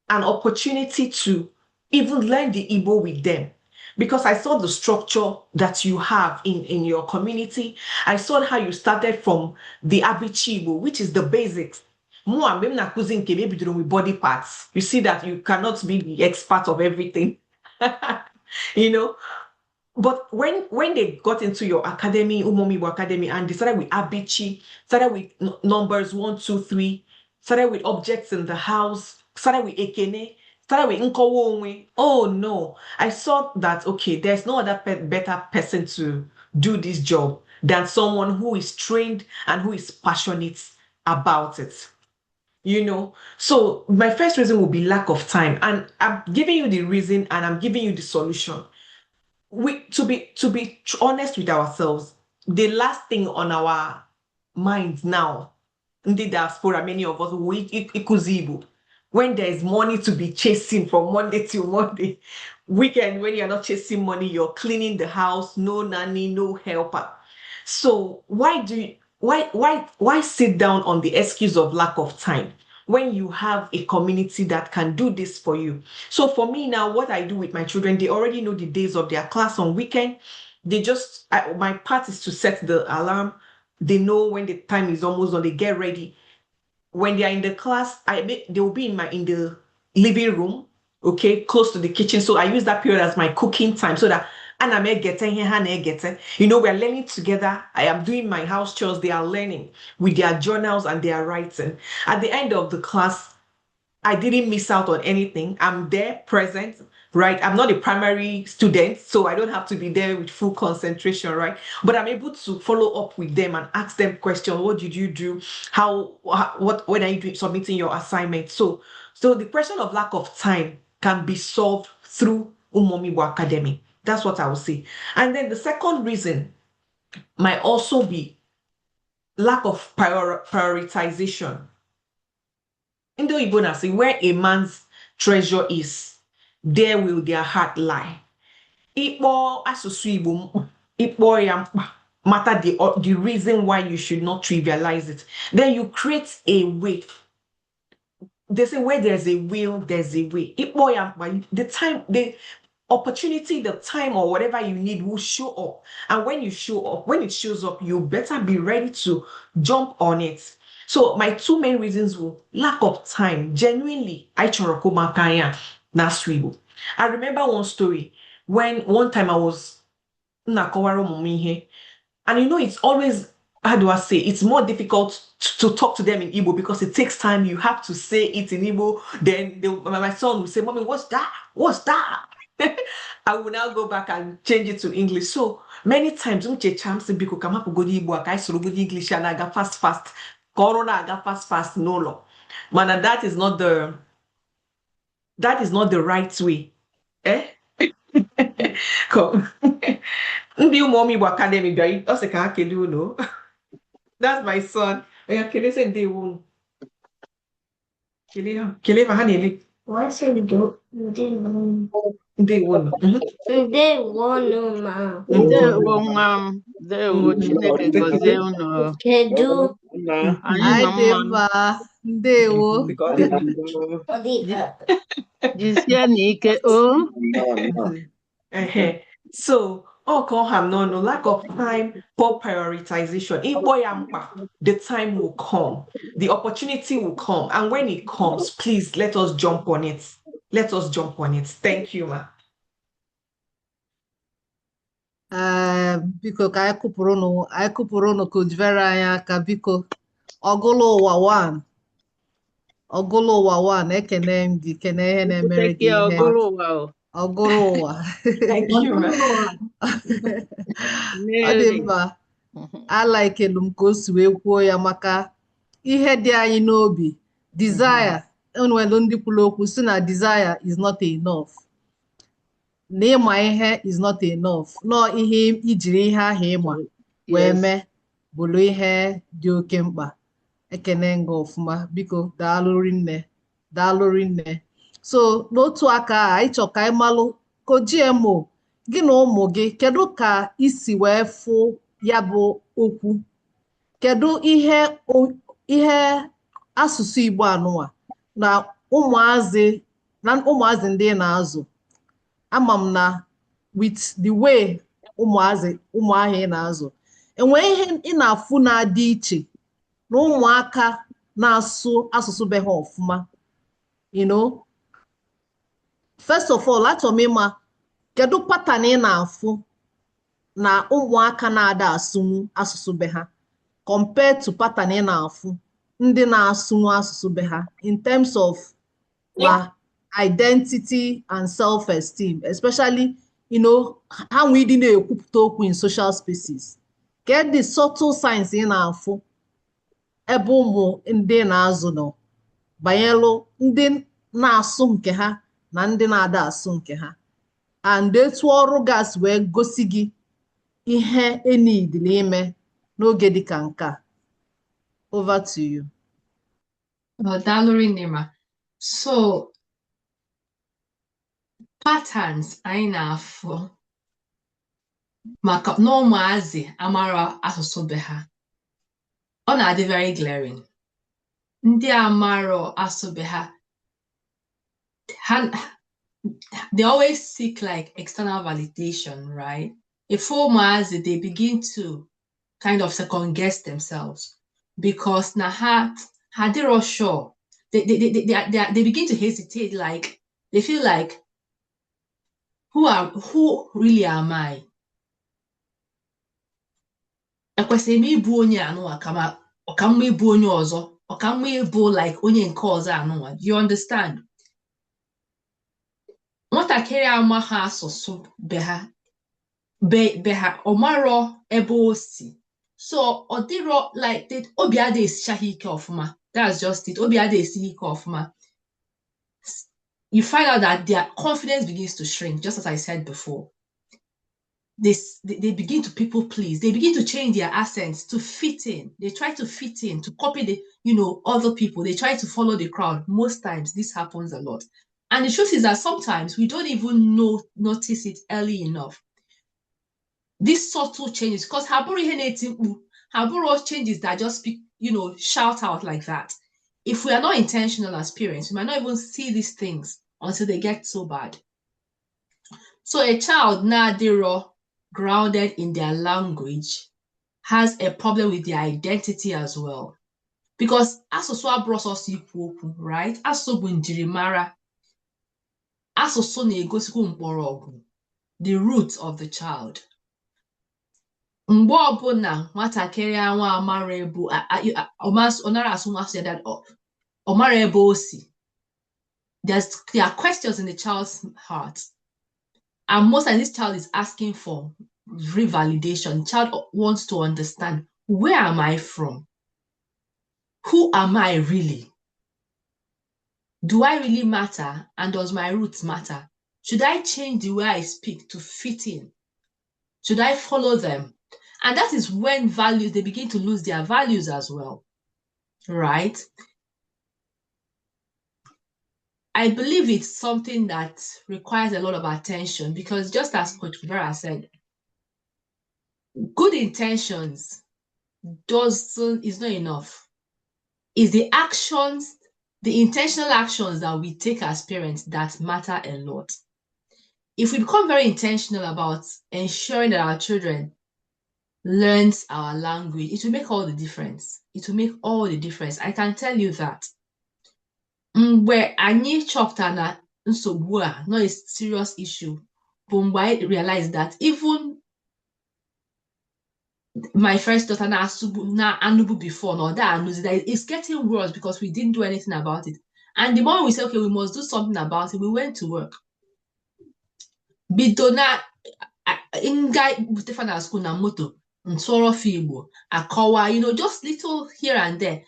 an opportunity to even learn the Igbo with them because I saw the structure that you have in your community. I saw how you started from the Abichi Igbo, which is the basics. Mụ a mgbe m na-akụzi nke m ebidoro with body parts. You see that you cannot be the expert of everything. You know? But when they got into your academy, Ụmụọma Igbo Academy, and they started with Abichi, started with numbers 1, 2, 3, started with objects in the house, started with Ekene, started with Nkọwa onwe. Oh no, I saw that, okay, there's no other better person to do this job than someone who is trained and who is passionate about it. So my first reason will be lack of time. And I'm giving you the reason and I'm giving you the solution. We to be honest with ourselves, the last thing on our minds now, in the diaspora, many of us, we ịkụzi Igbo. When there is money to be chasing from Monday till Monday, weekend when you're not chasing money, you're cleaning the house, no nanny, no helper. So why do you, why sit down on the excuse of lack of time when you have a community that can do this for you? So for me now, what I do with my children, they already know the days of their class on weekend. My part is to set the alarm. They know when the time is almost on, they get ready. When they are in the class, they will be in the living room, okay, close to the kitchen. So I use that period as my cooking time so that ana m egete ihe ha na-egete. We're learning together. I am doing my house chores. They are learning with their journals and they are writing. At the end of the class, I didn't miss out on anything. I'm there present, right? I'm not a primary student, so I don't have to be there with full concentration, right? But I'm able to follow up with them and ask them questions. What did you do? When are you doing, submitting your assignment? So the question of lack of time can be solved through Ụmụọma Igbo Academy. That's what I would say. And then the second reason might also be lack of prioritization. Ndị oyibo na-asị where a man's treasure is, there will their heart lie. Ịkpọ asụsụ Igbo mkpa, ịkpọ ya mkpa, mata the reason why you should not trivialize it. Then you create a way. They say where there's a will, there's a way. Ịkpọ ya mkpa, the time, the opportunity, the time, or whatever you need will show up. And when you show up, when it shows up, you better be ready to jump on it. So my two main reasons were lack of time. Genuinely, I chọrọ ka ụmụaka anyị a na-asụ Igbo. I remember one story when one time I was na-akọwara ụmụ m ihe, and it's always, how do I say, it's more difficult to talk to them in Igbo because it takes time. You have to say it in Igbo. Then my son will say, "Mommy, what's that? What's that?" I will now go back and change it to English. So many times m checha, m sị, biko ka m hapụgodo Igbo a ka anyị sorogodo English a na-aga fast fast, ka ọrụ na-aga fast fast n'ụlọ. Mana that is not the right way. Eh? Come. Ndị Ụmụọma Igbo Academy bịara, ọ sị ka ha kelee unu. That's my son. Oya, kelee, sị ndewo unu. Kelee ha. Kelee ma ha na-ele. Ndewo unu. Ndewonu ma. Ndewo nwa m, ndewo. Chineke gọzie unu. Kedu? Nna. Anyị Anyị nọ dị mma. Mma, ndewo. Jisie n'ike o. Nnọọ, nnọọ. Ehe. So, ọ ka ọ ha m n'ọnụ, lack of time, poor prioritization. Ịkpọ ya mkpa, the time will come. The opportunity will come. And when it comes, please let us jump on it. Let us jump on it. Thank you, ma. Ee, biko ka anyị kụpụrụ nụ Coach Vera anyị aka, biko. Ọgụlụ ụwa 1, ọgụlụ ụwa 1, ekene m gị, kene ihe na-emere gị Take ihe. ọgụrụ ụwa o. Ọgụrụ ụwa. Thank you, ma. Ọ dị Mary. mma. Alaikelu m ka o si wee kwuo ya maka ihe dị anyị n'obi, desire. Enwelu ndị kwuru okwu si na desire is not enough, na ịma ihe is not enough, nọọ ihe ijiri ihe ahụ ịma wee mee bụrụ ihe dị oke mkpa. Ekene nga ọfụma, biko, daalụ rinne, daalụ rinne. So n'otu aka a, anyị chọ ka anyị malụ ko GMO gị na ụmụ gị, kedu ka isi wee fụ ya bụ okwu? Kedu ihe ihe asụsụ Igbo anụnwa na ụmụazị ndị ị na-azụ? Ama m na with the way ụmụazị ụmụ ahụ ị na-azụ, enwee ihe ị na-afụ na-adị iche na ụmụaka na-asụ asụsụ be ha ọfụma. First of all, achọrọ m ịma kedu pattern ị na-afụ na ụmụaka na-ada asụnwu asụsụ be ha compared to pattern ị na-afụ ndị na-asụnwu asụsụ be ha in terms of ma identity and self-esteem, especially ha nwee ịdị na-ekwupụta okwu in social spaces. Get the subtle signs ị na-afụ ebe ụmụ ndị na-azụ nọ banyelụ ndị na-asụ nke ha na ndị na-ada asụ nke ha, and etu ọrụ gas wee gosi gị ihe enidili ime n'oge dịka nke a. Over to you. Well, daalụ rinne ma. So patterns anyị na-afụ maka na ụmụazị amara asụsụ be ha, ọ na-adị very glaring. Ndị amarọ asụ be ha, ha they always seek like external validation, right? If ụmụazị, they begin to kind of second guess themselves because na ha adịrọ sure. They begin to hesitate, like they feel like, who really am I? Ekwesịrị m ịbụ onye anụnwa kama ọ ka mma ịbụ onye ọzọ, ọ ka mma ịbụ like onye nke ọzọ anụnwa. Do you understand? Nwatakịrị amaghị asụsụ be ha, ọ marọ ebe o si, so ọ dịrọ like obi adịghị esicha ha ike ọfụma. That's just it. Obi adịghị esi ha ike ọfụma. You find out that their confidence begins to shrink, just as I said before. They begin to people please. They begin to change their accents to fit in. They try to fit in, to copy the other people. They try to follow the crowd. Most times this happens a lot. And the truth is that sometimes we don't even notice it early enough. These subtle changes, because ha bụrụ ihe na-eti mkpu, ha bụrụ changes that just speak, shout out like that. If we are not intentional as parents, we might not even see these things until they get so bad. So a child na-adịrọ grounded in their language has a problem with their identity as well. Because asụsụ abụrụ sọsọ ikwu okwu, right? Asụsụ bụ njirimara. Asụsụ na-egosikwu mkpọrọgwụ, the root of the child. Mgbe ọbụla nwatakịrị anwa amara ebe ọ nara asụ nwa asụ ya, that ọ mara ebe o si, there are questions in the child's heart. And most times this child is asking for revalidation. Child wants to understand, where am I from? Who am I really? Do I really matter? And does my roots matter? Should I change the way I speak to fit in? Should I follow them? And that is when values, they begin to lose their values as well, right? I believe it's something that requires a lot of attention because, just as Coach Vera said, good intentions doesn't is not enough. It's the actions, the intentional actions that we take as parents that matter a lot. If we become very intentional about ensuring that our children learns our language, it will make all the difference. It will make all the difference. I can tell you that. Mgbe anyị chọpụtara na nsogbu a not a serious issue bụ mgbe anyị realize that even my first daughter na-asụbu na-anụbu before na ọ da anụzi, that it's getting worse because we didn't do anything about it. And the moment we said, "Okay, we must do something about it," we went to work. Bido na nga butefa na school na moto, ntụọrọ fa Igbo, akọwa, just little here and there.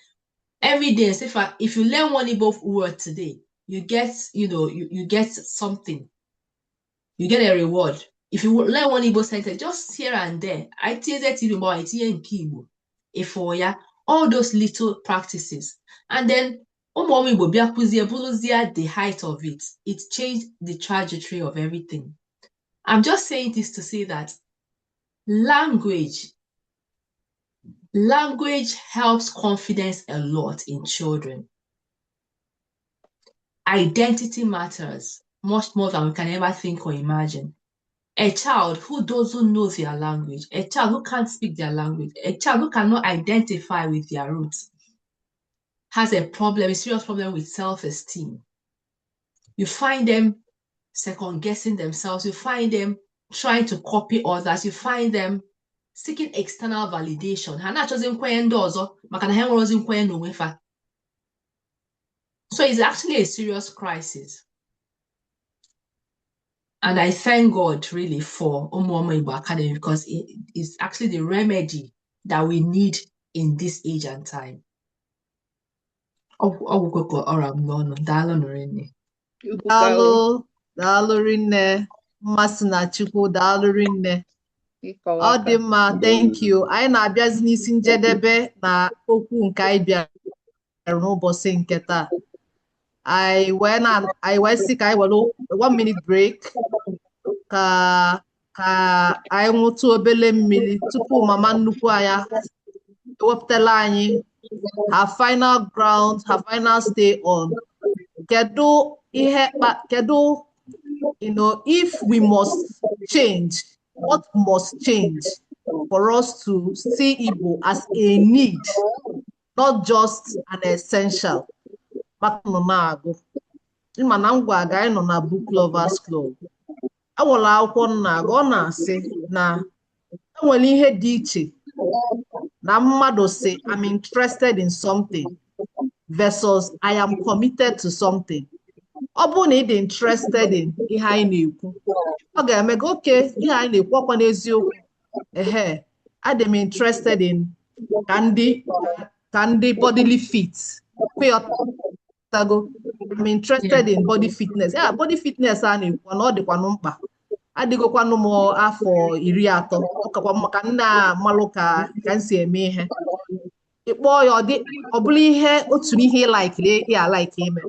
Every day, say if you learn one Igbo word today, you get, you know, you, you get something. You get a reward. If you learn one Igbo sentence, just here and there, I tinye TV ma I tinye nke Igbo. Ifo ya, all those little practices. And then ụmụ ọmụ Igbo bịa kụzie bụrụzie the height of it. It changed the trajectory of everything. I'm just saying this to say that language helps confidence a lot in children. Identity matters much more than we can ever think or imagine. A child who doesn't know their language, a child who can't speak their language, a child who cannot identify with their roots, has a problem, a serious problem with self-esteem. You find them second guessing themselves. You find them trying to copy others. You find them seeking external validation. Ha na-achọzi nkwenye ndị ọzọ maka na ha enwerozi nkwenye n'onwe fa. So it's actually a serious crisis. And I thank God really for Umuoma Igbo Academy because it is actually the remedy that we need in this age and time. Ọgwụgwọ ka ọra m n'ọnụ. Daalụ rinne. Daalụ, daalụ rinne. Mmasị na Chukwu, daalụ rinne. Ọ dị mma, thank you. Anyị na-abịazi n'isi njedebe na okwu nke anyị bịara n'ụbọchị nke taa. Anyị wee sị ka anyị were one minute break ka anyị ṅụtụ obele mmiri tupu mama nnukwu anyị ewepụtala anyị her final ground, her final stay on. Kedu ihe kedu, if we must change, what must change for us to see Igbo as a need, not just an essential? Maka nọ na-agụ, ịma na ngwa aga anyị nọ na Book Lovers Club. Enwere akwụkwọ m na-agụ, ọ na-asị na enwere ihe dị iche na mmadụ sị "I'm interested in something" versus "I am committed to something." Ọ bụrụ na ị dị interested in ihe anyị na-ekwu, ọ ga-eme gị oke ihe anyị na-ekwu ọkwa n'eziokwu. Ehe, adị m interested in ka ndị bodily fit kweyọtago. I'm interested in body fitness. Ya body fitness a na-ekwu na ọ dịkwanụ mkpa, adịgokwanụ m afọ 30, ọ kakwa mma ka nna amalụ ka m si eme ihe. Ịkpọọ ya, ọ dị ọ bụrụ ihe otu n'ihe ị like-iri ị a-like ime,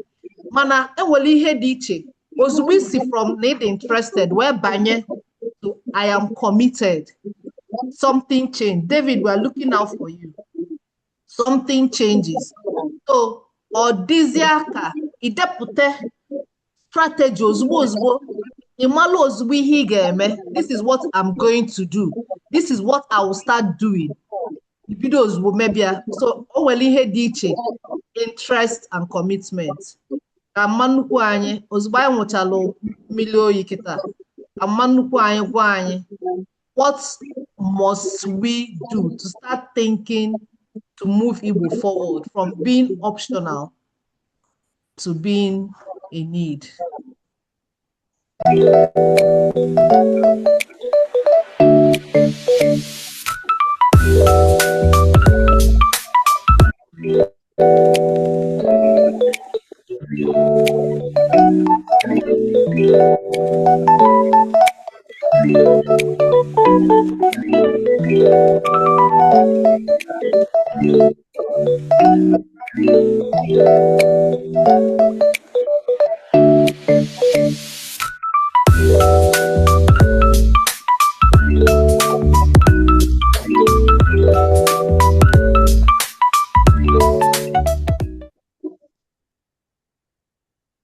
mana enwere ihe dị iche ozugbo isi from na ịdị interested wee banye to "I am committed." Something change. David, we are looking out for you. Something changes. So ọ dịzịa ka idepụta strategy ozugbo ozugbo, ịmalụ ozugbo ihe ị ga-eme. This is what I'm going to do, this is what I will start doing. Ibido ozugbo mebia. So o nwere ihe dị iche, interest and commitment. Ka mma nnukwu anyị, ozugbo anyị nwụchalụ mmiri oyi kịta, ka mma nnukwu anyị gwa anyị, what must we do to start thinking to move Igbo forward from being optional to being a need?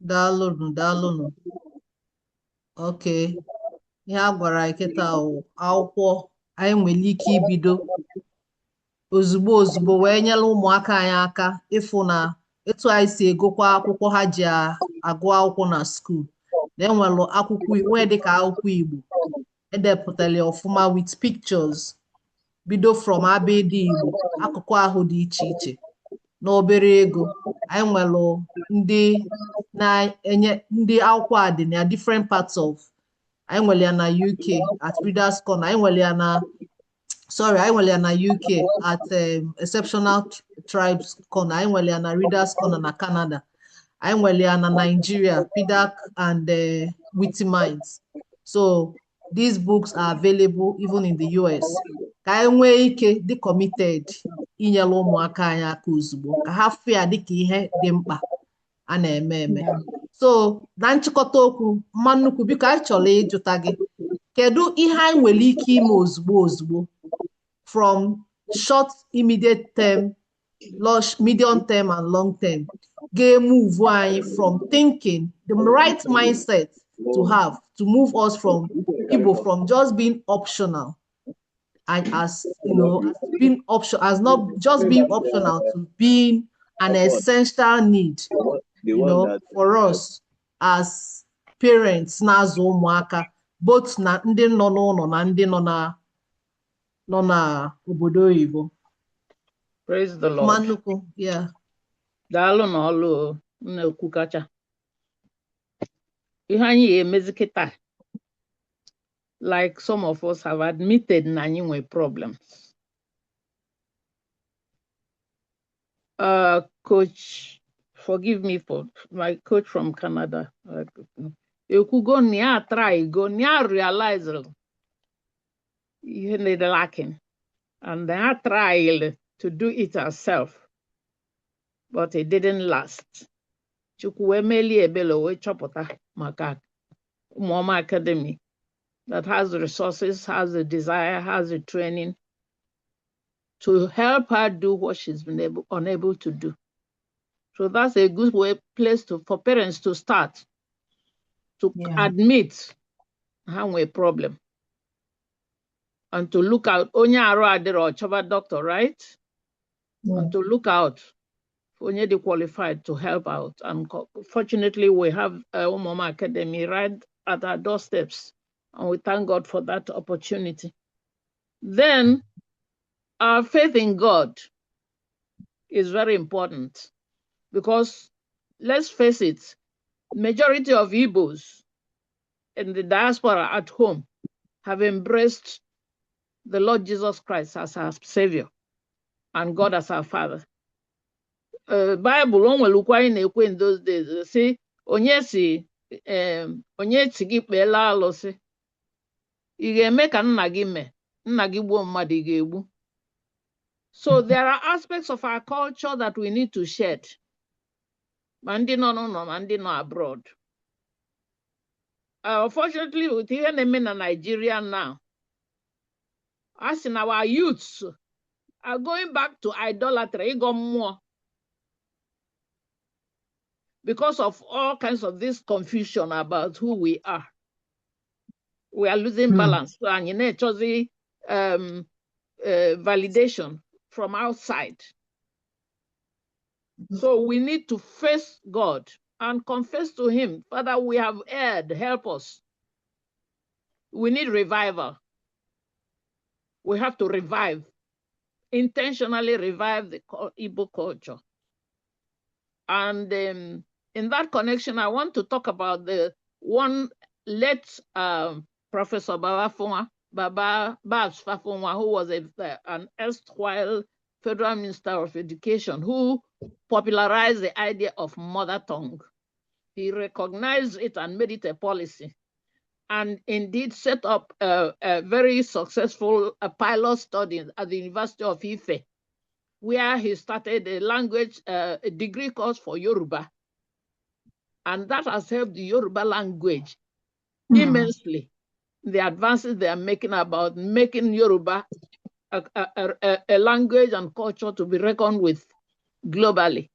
Daalụnụ, daalụnụ. Okay. Ihe a gwara anyị kịta wụ akwụkwọ anyị nwere ike ibido ozugbo ozugbo wee nyere ụmụaka anyị aka ịfụ na etu anyị si egokwa akwụkwọ ha ji agụ akwụkwọ na school na enwere akwụkwọ nwee dịka akwụkwọ Igbo edepụtara ya ọfụma with pictures, bido from abịdị Igbo, akụkụ ahụ dị iche iche, na obere ego. Anyị nwere ndị na-enye ndị akwụkwọ a dị na different parts of, anyị nwere ya na UK at Readers Corner, anyị nwere ya na, sorry, anyị nwere ya na UK at Exceptional Tribes Corner, anyị nwere ya na Readers Corner na Canada, anyị nwere ya na Nigeria, PDAC and Witty Minds. So these books are available even in the US. Ka anyị nwee ike dị committed inyere ụmụaka anyị aka ozugbo ka ha fụ ya dịka ihe dị mkpa a na-eme eme. So na nchịkọta okwu, mma nnukwu, biko, anyị chọrọ ịjụta gị, kedu ihe anyị nwere ike ime ozugbo ozugbo, from short immediate term, medium term and long term, ga-emove anyị from thinking the right mindset to have to move us from Igbo from just being optional and, as you know, as being option, as not just being optional to being an essential need The you one know that for us as parents na-azụ ụmụaka, both na ndị nọ n'ụlọ na ndị nọ na obodo oyibo? Praise the Ma Lord. Nnukwu, yeah. Daalụ na ọlụ o, m na-ekwu kacha. Ihe anyị ga-emezi kịta, like some of us have admitted na anyị nwe problems. Coach, forgive me for my coach from Canada. Ekwugo na ya try go na ya realize ihe na lacking and ya tried to do it herself, but it didn't last. Chukwu wee melie ebele wee chọpụta maka Ụmụọma Academy that has the resources, has the desire, has the training to help her do what she's been unable to do. So that's a good way place to for parents to start to admit ha nwee problem and to look out. Onye arụ adịrọ chọba doctor, right? And to look out for onye dị qualified to help out. And fortunately, we have Ụmụọma Academy right at our doorsteps, and we thank God for that opportunity. Then, our faith in God is very important because, let's face it, majority of Igbos in the diaspora at home have embraced the Lord Jesus Christ as our Savior and God as our Father. Bible o nwere ukwu anyị na-ekwe in those days, si onye si onye si gị kpeela alụsị, ị ga-eme ka nna gị mee, nna gị gbuo mmadụ, ị ga-egbu. So there are aspects of our culture that we need to shed, ma ndị nọ n'ụlọ ma ndị nọ abroad. Unfortunately, with ihe na-eme na Nigeria now, as in our youths are going back to idolatry, ịgọ mmụọ, because of all kinds of this confusion about who we are. We are losing balance. So anyị na-echọzi validation from outside. So we need to face God and confess to Him, "Father, we have erred, help us." We need revival. We have to revive, intentionally revive the Igbo culture. And in that connection, I want to talk about the one Late Professor Baba Babs Fafunwa, who was an erstwhile federal minister of education, who popularized the idea of mother tongue. He recognized it and made it a policy, and indeed set up a very successful pilot study at the University of Ife, where he started a language a degree course for Yoruba. And that has helped the Yoruba language immensely. The advances they are making about making Yoruba a language and culture to be reckoned with globally.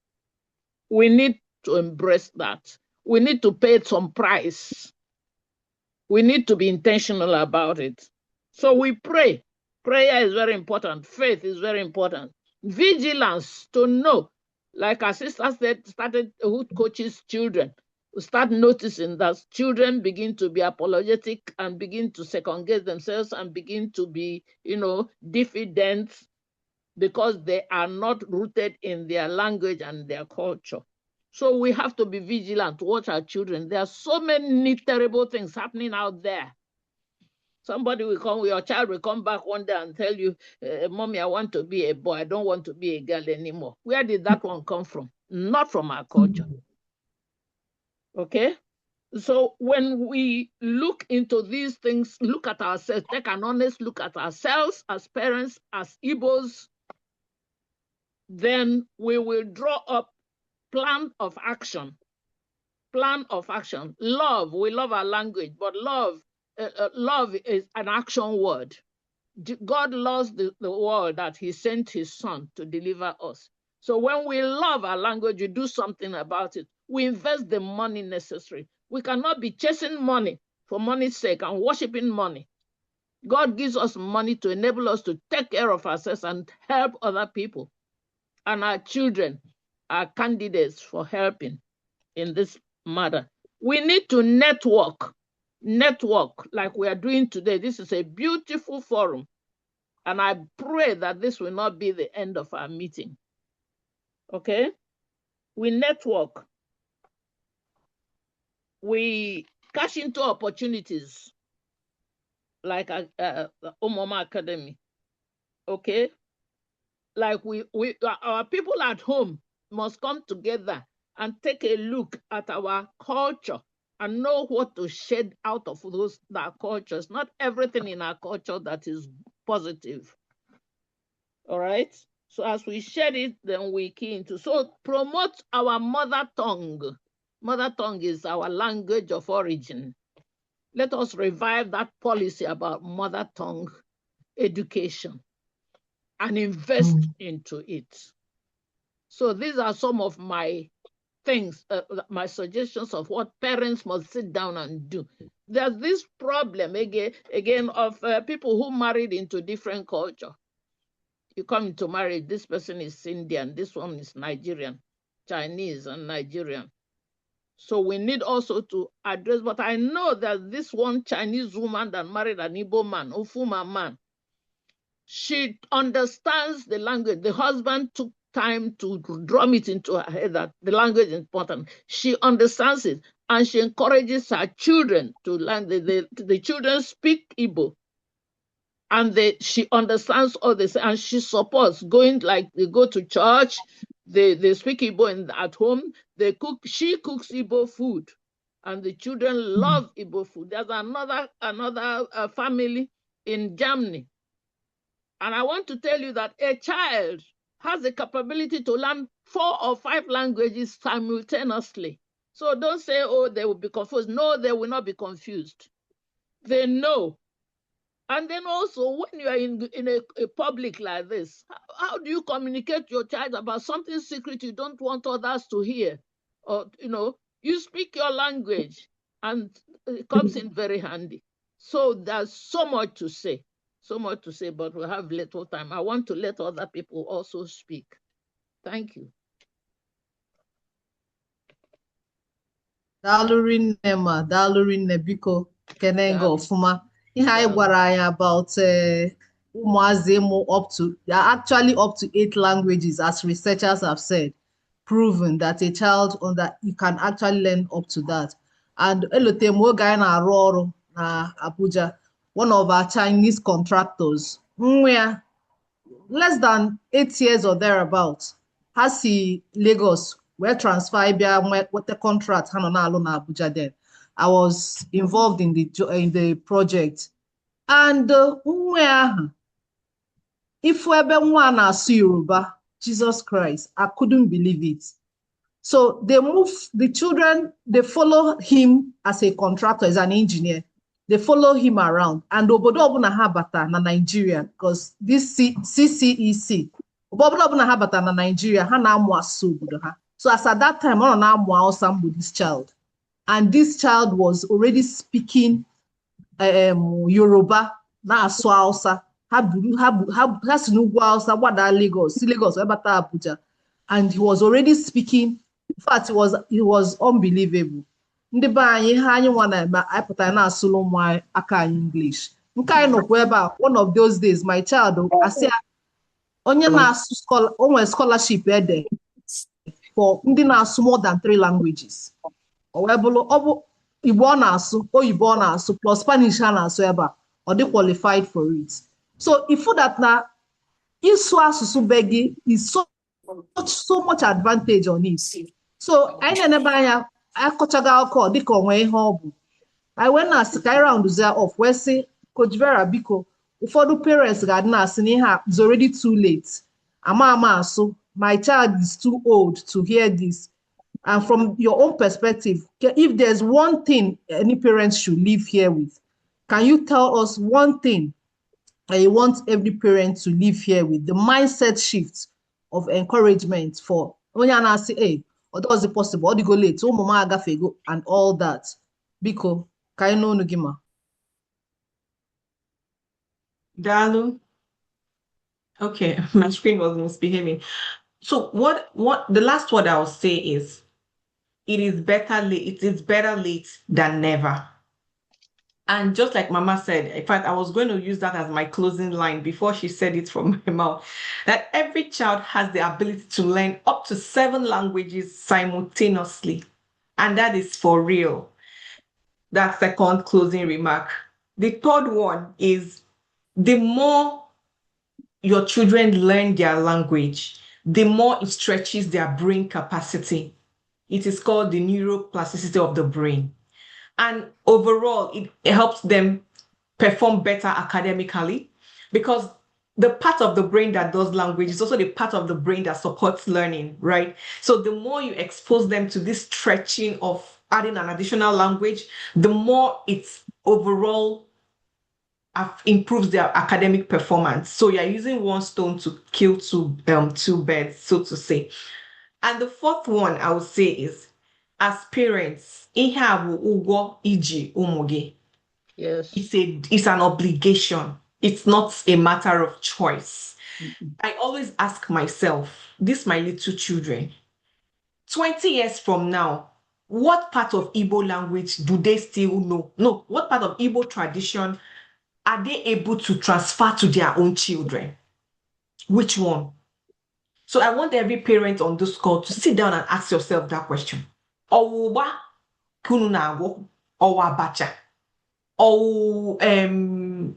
We need to embrace that. We need to pay some price. We need to be intentional about it. So we pray. Prayer is very important. Faith is very important. Vigilance to know, like our sister said, started who coaches children. We start noticing that children begin to be apologetic and begin to second guess themselves and begin to be, diffident because they are not rooted in their language and their culture. So we have to be vigilant to watch our children. There are so many terrible things happening out there. Somebody will come, your child will come back one day and tell you, "Mommy, I want to be a boy. I don't want to be a girl anymore." Where did that one come from? Not from our culture. Okay? So when we look into these things, look at ourselves, take an honest look at ourselves as parents, as Igbos, then we will draw up plan of action. Plan of action. Love, we love our language, but love is an action word. God loves the world that he sent his son to deliver us. So when we love our language, we do something about it. We invest the money necessary. We cannot be chasing money for money's sake and worshiping money. God gives us money to enable us to take care of ourselves and help other people. And our children are candidates for helping in this matter. We need to network like we are doing today. This is a beautiful forum. And I pray that this will not be the end of our meeting. Okay? We network. We cash into opportunities like the Umuoma Academy. Okay? Like we our people at home must come together and take a look at our culture and know what to shed out of those that cultures. Not everything in our culture that is positive. All right? So as we shed it, then we key into. So promote our mother tongue. Mother tongue is our language of origin. Let us revive that policy about mother tongue education and invest into it. So these are some of my things, my suggestions of what parents must sit down and do. There's this problem again of people who married into different culture. You come into marriage, this person is Indian, this one is Nigerian, Chinese and Nigerian. So we need also to address, but I know that this one Chinese woman that married an Igbo man, Ufuma man, she understands the language. The husband took time to drum it into her head that the language is important. She understands it, and she encourages her children to learn. The children speak Igbo, and she understands all this, and she supports going, like they go to church, they speak Igbo at home, they cook, she cooks Igbo food, and the children love Igbo food. There's another family in Germany. And I want to tell you that a child has the capability to learn 4 or 5 languages simultaneously. So don't say, oh, they will be confused. No, they will not be confused. They know. And then also, when you are in a public like this, how do you communicate to your child about something secret you don't want others to hear? Or, you speak your language and it comes in very handy. So there's so much to say. So much to say, but we have little time. I want to let other people also speak. Thank you. Daalụ rinne ma, daalụ rinne biko, kene gị ọfụma. Ihe anyị gwara anyị about ụmụazị ịmụ up to, actually up to 8 languages, as researchers have said, proven that a child on that you can actually learn up to that. And elote m oge anyị na-arụ ọrụ na Abuja, one of our Chinese contractors, nwa ya less than 8 years or thereabout, ha si Lagos wee transfer bịa nweta contract ha nọ na-alụ na Abuja then. I was involved in the project. And nwa ya ahụ, ifu ebe nwa a na-asụ Yoruba, Jesus Christ, I couldn't believe it. So they move the children, they follow him as a contractor, as an engineer. They follow him around. And obodo ọbụla ha bata na Nigeria, because this CCEC, obodo ọbụla ha bata na Nigeria, ha na-amụ asụsụ obodo ha. So as at that time, ọ nọ na-amụ Hausa mbụ this child. And this child was already speaking Yoruba, na-asụ Hausa. Ha buru ha bu ha ha si n'ugwu Hausa gbada Lagos, si Lagos wee bata Abuja. And he was already speaking. In fact, it was unbelievable. Ndị be anyị, ihe anyị nwa na-eme, anyị pụtara na-asụrụ ụmụ anyị aka anyị English. Nke anyị nọkwa ebe a, one of those days, my child asị ya, onye na-asụ scholar, o nwere scholarship ede for ndị na-asụ more than three languages. O wee bụrụ ọ bụ Igbo ọ na-asụ, oyibo ọ na-asụ, plus Spanish ha na-asụ ebe a, ọ dị qualified for it. So ifu that na ịsụ asụsụ be gị is so so much advantage on it. So anyị na-enebe anya akọchaghị akụkọ dịka onwe ihe ọ bụ. Anyị wee na-asị ka anyị roundzie off wee sị, Coach Vera, biko, ụfọdụ parents ga-adị na-asị na ihe a is already too late. Ama ama asụ, my child is too old to hear this. And from your own perspective, if there's one thing any parent should leave here with, can you tell us one thing that you want every parent to leave here with? The mindset shift of encouragement for onye a na-asị, hey, ọ dọghịzị possible, ọ dịgo late, ụmụ m agafego and all that. Biko, ka anyị n'onu gị ma. Daalụ. Okay, my screen was misbehaving. So what the last word I'll say is it is better late than never. And just like Mama said, in fact, I was going to use that as my closing line before she said it from my mouth, that every child has the ability to learn up to 7 languages simultaneously. And that is for real. That second closing remark. The third one is the more your children learn their language, the more it stretches their brain capacity. It is called the neuroplasticity of the brain. And overall, it helps them perform better academically because the part of the brain that does language is also the part of the brain that supports learning, right? So the more you expose them to this stretching of adding an additional language, the more it's overall improves their academic performance. So you're using one stone to kill two birds, so to say. And the fourth one I would say is, as parents, ihe a bụ ụgwọ iji ụmụ gị. It's an obligation. It's not a matter of choice. I always ask myself, this my little children, 20 years from now, what part of Igbo language do they still know? No, what part of Igbo tradition are they able to transfer to their own children? Which one? So I want every parent on this call to sit down and ask yourself that question. Ọwụwa ka unu na-agwọ, ọwụ abacha, ọwụ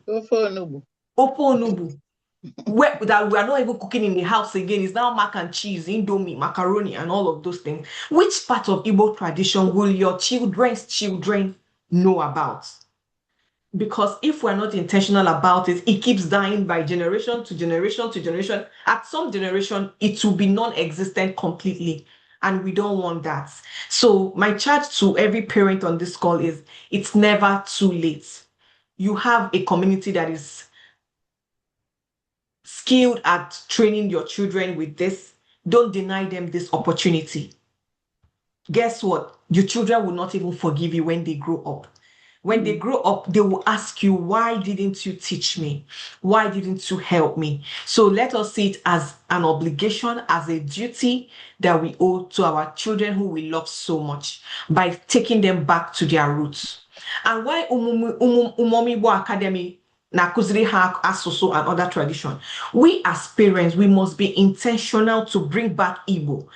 Ofe onugbu. Ofe onugbu, where that we are not even cooking in the house again. It's now mac and cheese, Indomie, macaroni, and all of those things. Which part of Igbo tradition will your children's children know about? Because if we're not intentional about it, it keeps dying by generation to generation to generation. At some generation, it will be non-existent completely. And we don't want that. So my charge to every parent on this call is it's never too late. You have a community that is skilled at training your children with this. Don't deny them this opportunity. Guess what? Your children will not even forgive you when they grow up. When they grow up, they will ask you, "Why didn't you teach me? Why didn't you help me?" So let us see it as an obligation, as a duty that we owe to our children who we love so much by taking them back to their roots. And why Umuomo Igbo Academy na-akụziri ha asụsụ and other tradition? We as parents, we must be intentional to bring back Igbo.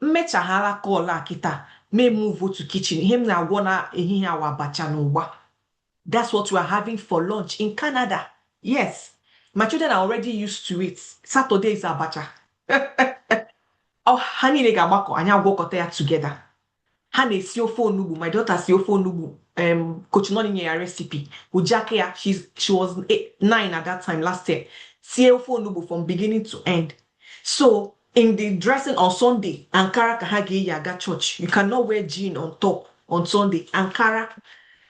Mmechaghala call a kịta. May move to kitchen. Ihe m na-agwọ na ehihie awa abacha na ụgba. That's what we are having for lunch in Canada. Yes, my children are already used to it. Saturday is abacha. Oh, ha niile ga-agbakọ, anyị agwọkọta ya together. Ha na-esi ofe onugbu. My daughter si ofe onugbu. Coach Noni nye ya recipe. Ujake ya, she was 9 at that time last year. Sie ofe onugbu from beginning to end. So in the dressing on Sunday, Ankara ka ha ga-eyi aga church. You cannot wear jean on top on Sunday. Ankara.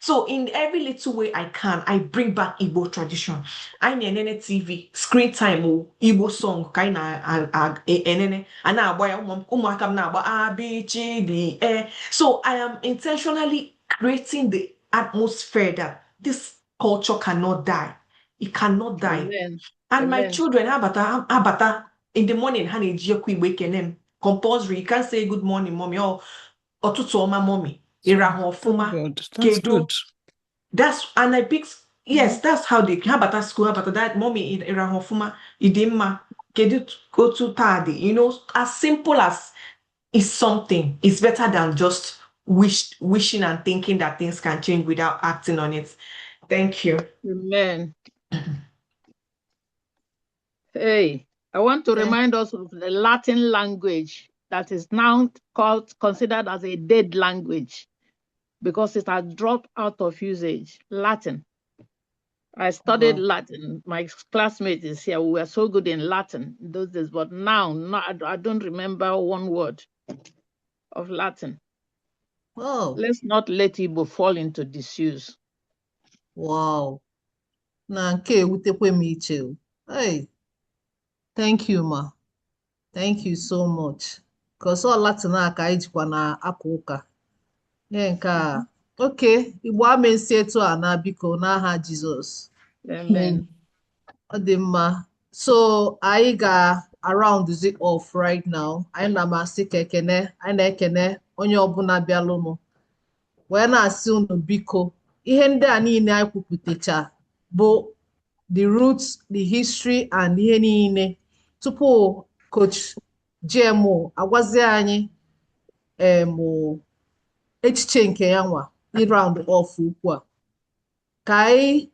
So in every little way I can, I bring back Igbo tradition. Anyị na-enene TV, screen time o, Igbo song ka anyị na-enene, a na-agba ya, ụmụaka m na-agba A, B, C, D, E. So I am intentionally creating the atmosphere that this culture cannot die. It cannot die. Amen. And my Amen. children, abata, abata, in the morning, ha na-eji ekwu Igbo ekene m. Compulsory, you can't say good morning, mommy, or ụtụtụ ọma, mommy. Ịrahụ ọfụma. Good. That's Kedu. good. That's, and I picked, yes, that's how they, ha bata school, ha bata that, mommy, ịrahụ ọfụma, ịdị mma, kedu otu taa dị? You know, as simple as is something, it's better than just wishing and thinking that things can change without acting on it. Thank you. Amen. Hey, I want to remind us of the Latin language that is now considered as a dead language because it has dropped out of usage. Latin. I studied Wow. Latin. My classmate is here. We were so good in Latin in those days, but now no, I don't remember one word of Latin. Oh. Let's not let Igbo fall into disuse. Wow. Na nke ewutekwe m iche o. Hey, thank you, ma. Thank you so much. Because all Latin a ka anyị jikwa na akwa ụka. Ihe nke a. Okay, Igbo ama esi etu a na biko n'aha Jizọs. Amen. Ọ dị mma. So anyị ga-around it off right now. Anyị na-amasị ka ekene, anyị na-ekene onye ọbụla bịalụnụ. Wee na-asị unu biko, ihe ndị a niile anyị kwupụtacha bụ the roots, the history, and ihe niile tupu Coach GMO agwazie anyị echiche nke ya nwa i-round off ukwu a. Ka anyị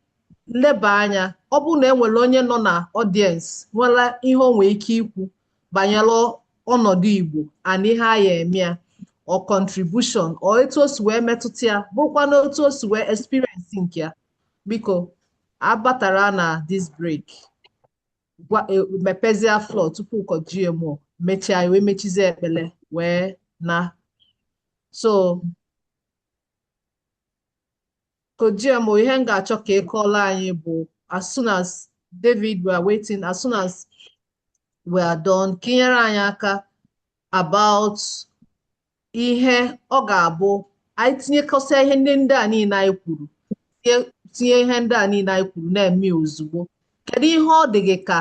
leba anya, ọ bụrụ na e nwere onye nọ na audience nwere ihe o nwere ike ikwu banyere ọnọdụ Igbo and ihe a ya eme ya, or contribution, or etu o si wee metụta ya, bụrụkwa na otu o si wee experience nke ya, biko abatara na this break, mepezie floor tupu ụkọ GMO mechaa wee mechizie ekpele wee na. So Coach GMO, ihe m ga-achọ ka ị kọọrọ anyị bụ as soon as David, we are waiting, as soon as we are done, ka ị nyere anyị aka about ihe ọ ga-abụ anyị tinyekọsịa ihe ndị a niile anyị kwuru, tinye ihe ndị a niile anyị kwuru na-eme ozugbo. Kedu ihe ọ dị gị ka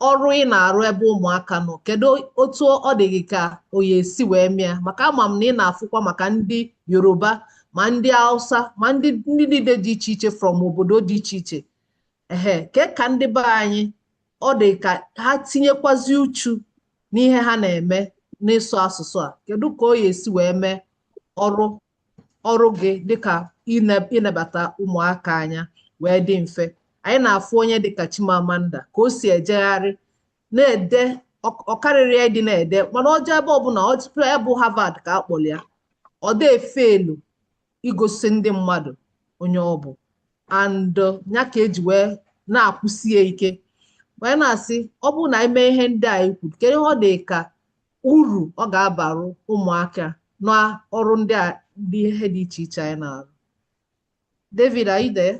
ọrụ ị na-arụ ebe ụmụaka nọ? Kedu otu ọ dị gị ka o ya esi wee mịa? Maka ama m na ị na-afụkwa maka ndị Yoruba, ma ndị Hausa, ma ndị niile dị iche iche from obodo dị iche iche. Ehe, ke ka ndị be anyị ọ dị ka ha tinyekwazi uchu n'ihe ha na-eme n'ịsụ asụsụ a? Kedu ka o ya esi wee mee ọrụ gị dịka ịnebata ụmụaka anya wee dị mfe? Anyị na-afụ onye dịka Chimamanda ka o si ejegharị na-ede, ọ karịrị ya ịdị na-ede, mana ọ jee ebe ọbụla, ọ tupu ya bụ Harvard ka a kpọrọ ya, ọ dị efe elu igosi ndị mmadụ onye ọ bụ, and ya ka eji wee na-akwụsi ya ike wee na-asị ọ bụrụ na anyị mee ihe ndị a kwuru, kedu ihe ọ dị ka uru ọ ga-abarụ ụmụaka na ọrụ ndị a ndị ihe dị iche iche anyị na-arụ? David, are you there?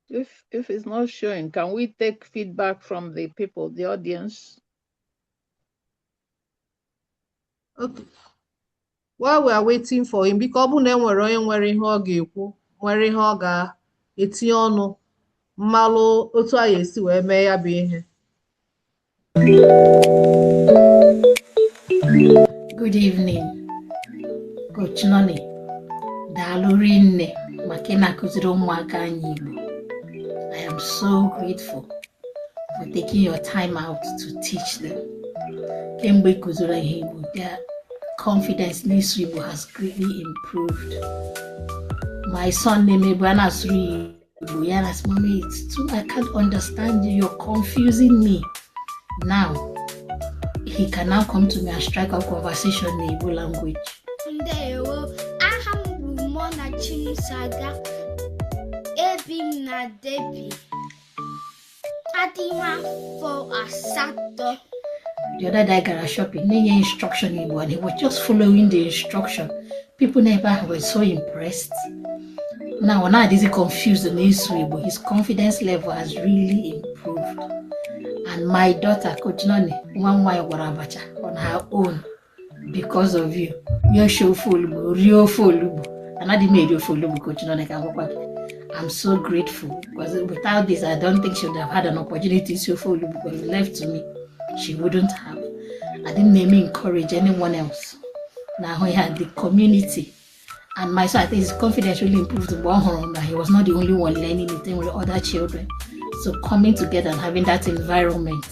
If it's not showing, can we take feedback from the people, the audience? Okay. While we are waiting for him, biko ọ bụrụ na e nwere onye nwere ihe ọ ga-ekwu, nwere ihe ọ ga-etinye ọnụ, mmalụ otu a ga-esi wee mee ya bụ ihe. Good evening, Coach Nonny. Daalụ rinne maka ị na-akụziri ụmụaka anyị Igbo. I am so grateful for taking your time out to teach them. Kemgbe ị kụziri ha Igbo, their confidence n'ịsụ Igbo has greatly improved. My son na-emebu a na-asụrụ ya Igbo, ya na-asị, "Mommy, it's too, I can't understand you, you're confusing me." Now, he can now come to me and strike up conversation in Igbo language. Ndewo, aha m bụ Mona Chimsaga. Ebi m na Derby. Adị m afọ 8. The other day I gara shopping, na-enye instruction Igbo, and he was just following the instruction. People never were so impressed. Now, now is he confused in Igbo. His confidence level has really improved. And my daughter, Coach Nonny, one nwaanyị gwara abacha on her own because of you. Your show ofe olugbo, rie ofe olugbo. Anaghị m eri ofe olugbo, Coach Nonny, ka m gwakwa gị. I'm so grateful because without this, I don't think she would have had an opportunity to see ofe olugbo, because left to me, she wouldn't have. I didn't even encourage anyone else. Now he had the community. And my son, I think his confidence really improved. That he was not the only one learning it with other children. So coming together and having that environment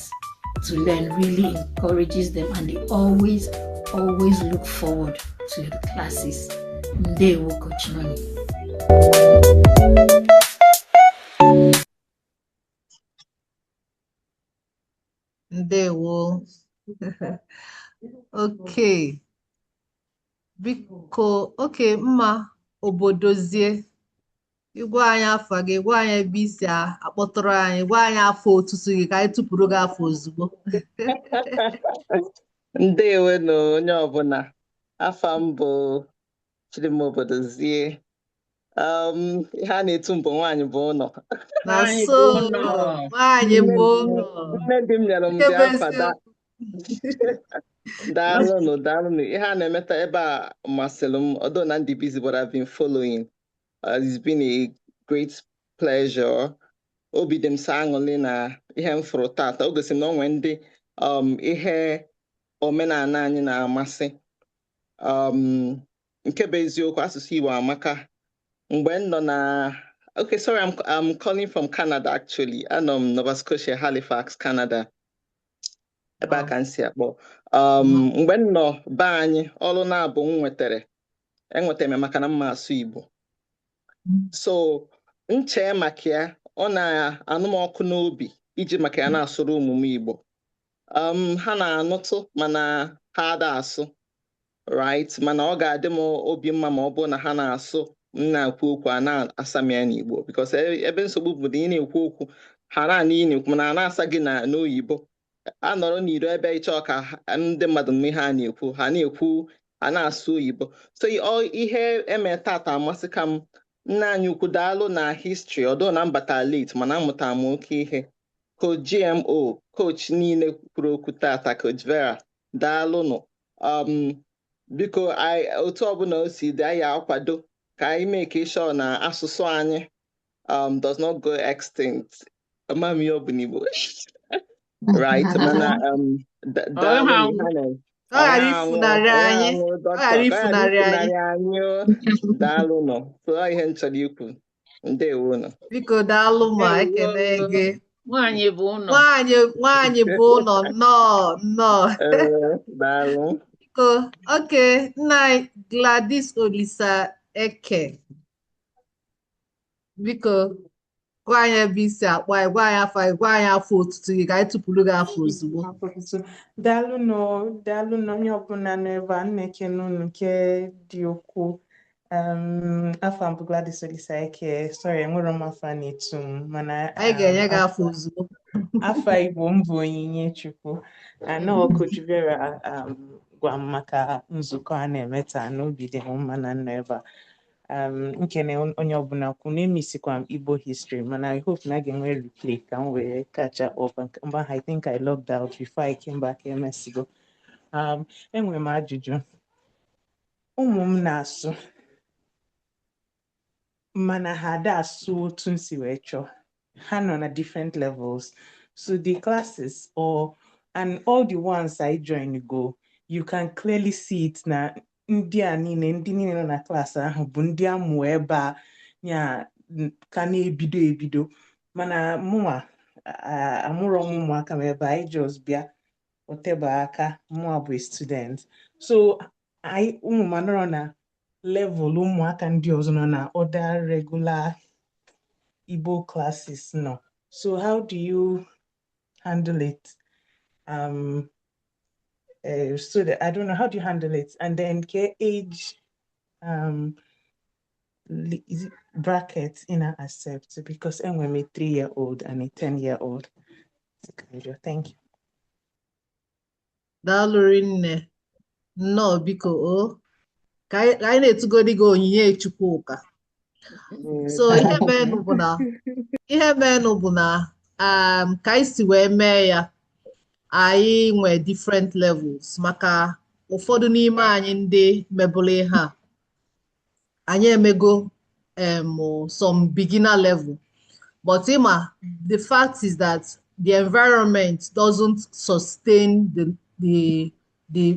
to learn really encourages them, and they always, always look forward to the classes. Ndewo, Coach Nonny. Ndewo. Okay. Biko, okay, mma obodozie. Ịgwa anyị afa gị, gwa anyị ebe i si akpọtụrụ anyị, gwa anyị afọ otutu gị ka anyị tụpụrụ gị afọ ozugbo. Ndewo onye ọbụla. Afa m bụ Chidimma Obodozie. Ihe a na-etu m bụ nwaanyị bụ ụlọ. Na so nwaanyị bụ ụlọ. Nne di m nyere m Nke dị bụ afa eziokwu. Daalụnụ, daalụnụ. Ihe a na-emeta ebe a masịrị m, although na ndị busy, but I've been following. It's been a great pleasure. Obi dị m sọ aṅụrị na ihe m fụrụ tata. O gosiri m na o nwee ndị ihe omenala anyị na-amasị. Nke bụ eziokwu, asụsụ Igbo amaka. Mgbe m nọ na okay, sorry, I'm calling from Canada actually. Anọ m Nova Scotia, Halifax, Canada. Ebe a ka m si akpọ. Mgbe m nọ be anyị, ọrụ na-abụ m nwetara, enwetara m ya maka na m ma asụ Igbo. So nchee maka ya, ọ na-anụ m ọkụ n'obi iji maka ya na-asụrụ ụmụ m Igbo. Ha na-anụtụ mana ha ada asụ, right? Mana ọ ga-adị m obi mma ma ọ bụrụ na ha na-asụ, m na-ekwu okwu a na-asa m ya n'Igbo, because ebe nsogbu bụ na ị na-ekwu okwu ha na-anụ ị na-ekwu mana a na-asa gị na n'oyibo. A nọrọ n'iro ebe ịchọ ka ndị mmadụ nụ ihe a na-ekwu, ha na-ekwu a na-asụ oyibo. So ihe eme tata amasị ka m. Nna anyị ukwu, daalụ na history, although na mbata late, mana amụtara m oke ihe. Coach GMO, coach niile kwuru okwu tata, Coach Vera, daalụnụ. Biko otu ọbụla o si dị, anyị akwado ka anyị make sure na asụsụ anyị does not go extinct. Ama m ihe ọ bụ n'Igbo, right? Mana daalụ. Ọ ghara ifunarị anyị. Ọ ghara ifunarị anyị. Anyị. Daalụ nọ. So ihe m chọrọ ikwu. Ndewo nọ. Biko daalụ, ma ekele gị. Nwaanyị bụ ụlọ. Nwaanyị bụ ụlọ, nnọọ nnọọ. Daalụ. Biko, okay, nna anyị Gladys Olisa Eke. Biko, gwa anyị ebe i si akpọ anyị, gwa anyị afọ anyị, gwa anyị afọ otutu gị ka anyị tụpụrụ gị afọ ozugbo. Daalụ nọ, daalụ nọ, onye ọbụla nọ ebe a, m na-ekene unu nke dị ukwuu. Afọ m bụ Gladys Olisa Eke. Sorry, enwere m afọ a na-etu m, mana Anyị ga-enye gị afọ ozugbo. Afa Igbo m bụ Onyinye Chukwu. Anọ Coach Vera gwa m maka nzukọ a na-eme taa n'obi dị m mma na nnọ ebe a. Nkene onye ọbụla kwu na-emisikwa m Igbo history, mana I hope na a ga-enwe replay ka m wee catch up. Mgbe ahụ, I think I logged out before I came back emesigo. Enwere m ajụjụ. Ụmụ m na-asụ, mana ha ada asụ otu m si wee chọọ. Ha nọ na different levels. So the classes or and all the ones I join go, you can clearly see it na ndị a niile, ndị niile nọ na klaasị ahụ bụ ndị amụ ebe a ya ka na-ebido ebido, mana mụnwa amụrọ m ụmụaka m ebe a, anyị just bịa otebe aka, mụnwa bụ a student, so anyị ụmụ m anọrọ na level ụmụaka ndị ọzọ nọ na other regular Igbo classes nọ. So how do you handle it? So that I don't know, how do you handle it? And then ke age is it bracket in a accept, because enwere m a 3-year-old and a 10-year-old. Thank you. Daalụ rinne. Nnọọ, biko o. Ka anyị na-etugodi gị Onyinye Chukwuka. So ihe meenụ bụ na ka anyị si wee mee ya, anyị nwee different levels maka ụfọdụ n'ime anyị ndị mebụrụ ihe a. Anyị emego some beginner level. But ịma, the fact is that the environment doesn't sustain the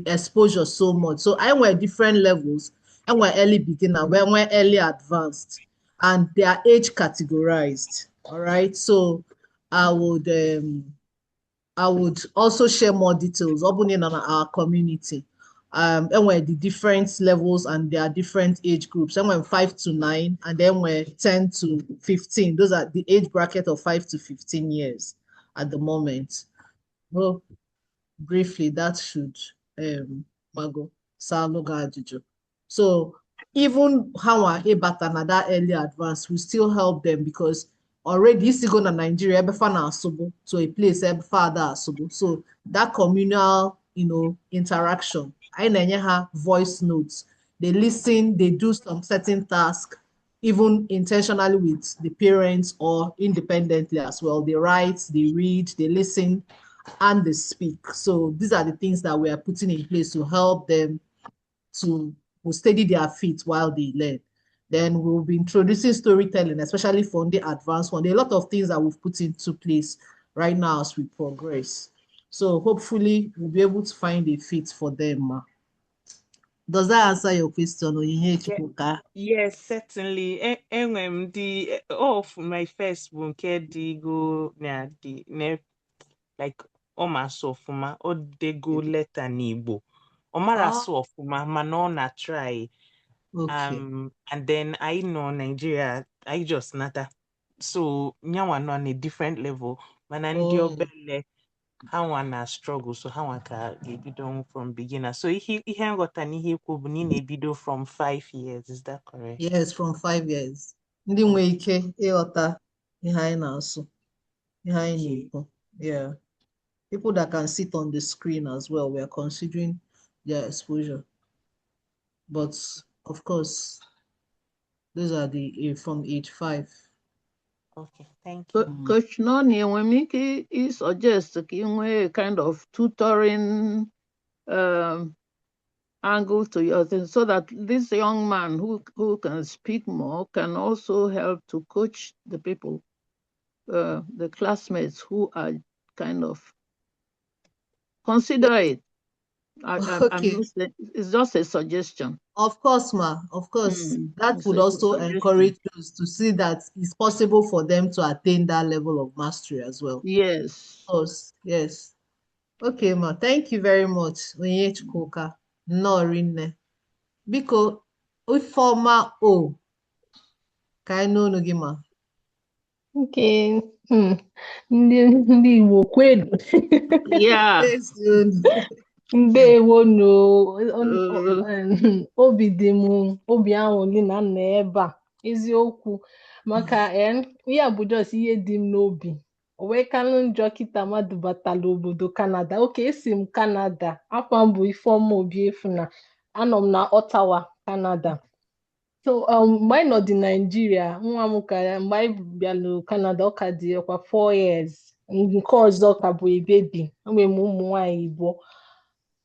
exposure so much. So anyị nwere different levels. Anyị nwere early beginner, we nwee early advanced, and they are age categorized. All right. So I would also share more details opening on our community. And where the different levels and there are different age groups. And when 5 to 9, and then we're 10 to 15. Those are the age bracket of 5 to 15 years at the moment. Well, briefly, that should mago saalụ gị ajụjụ. So even ha ịbata na that early advance will still help them, because already isigo na Nigeria ebe fa na-asụbụ to a place ebe fa ada asụbụ. So that communal interaction, anyị na-enye ha voice notes. They listen, they do some certain tasks, even intentionally with the parents or independently as well. They write, they read, they listen, and they speak. So these are the things that we are putting in place to help them to steady their feet while they learn. Then we'll be introducing storytelling, especially for the advanced one. There are a lot of things that we've put into place right now as we progress. So hopefully we'll be able to find a fit for them. Does that answer your question, Onyinye Chukwuka? Yes, certainly. Enwe m dị of my first bụ nke dị go na dị na like ọ ma asụ ọfụma, ọ dego leta n'Igbo. Ọ mara asụ ọfụma, mana ọ na try. And then I know Nigeria, I just nata. So nyanwa nọ on a different level. Mana ndị obele ha nwa na struggle, so ha nwa ka ga-ebido from beginner. So ihe nghọta n'ihe ikwu bụ na ị na-ebido from 5 years, is that correct? Yes, from 5 years. Ndị nwee ike ịghọta ihe anyị na-asụ, ihe anyị na-ekwu. Yeah. People that can sit on the screen as well, we are considering their exposure. But of course, those are the from age 5. Okay, thank you. Coach Noni, enwere m ike i suggest ka ị nwee a kind of tutoring angle to your thing, so that this young man who can speak more can also help to coach the people, the classmates who are kind of consider it. I'm not saying, it's just a suggestion. Of course, ma. Of course. That It's would a also suggestion. Encourage those to see that it's possible for them to attain that level of mastery as well. Yes. Of course, yes. Okay, ma. Thank you very much, Onyinye Chukwuka. Nnọọ rinne. Biko, Ifeọma O, ka anyị nụ olu gị, ma. Okay. Ndị Igbo kwenu. Yeah. Eziokwu. Ndewonu. Obi dị m obi aṅụrị na m nọ ebe a, eziokwu, maka ihe a bụ just ihe dị m n'obi. O wee kanụ njọ kịta mmadụ batala obodo Canada. Okay, esi m Canada. Afọ m bụ Ifeọma Obiefuna. Anọ m na Ottawa, Canada. So mgbe anyị nọ dị Nigeria, nwa m ka mgbe anyị bịalụ Canada, ọ ka dị ọkwa 4 years, nke ọzọ ka bụ a baby. Enwere m ụmụ nwaanyị Igbo.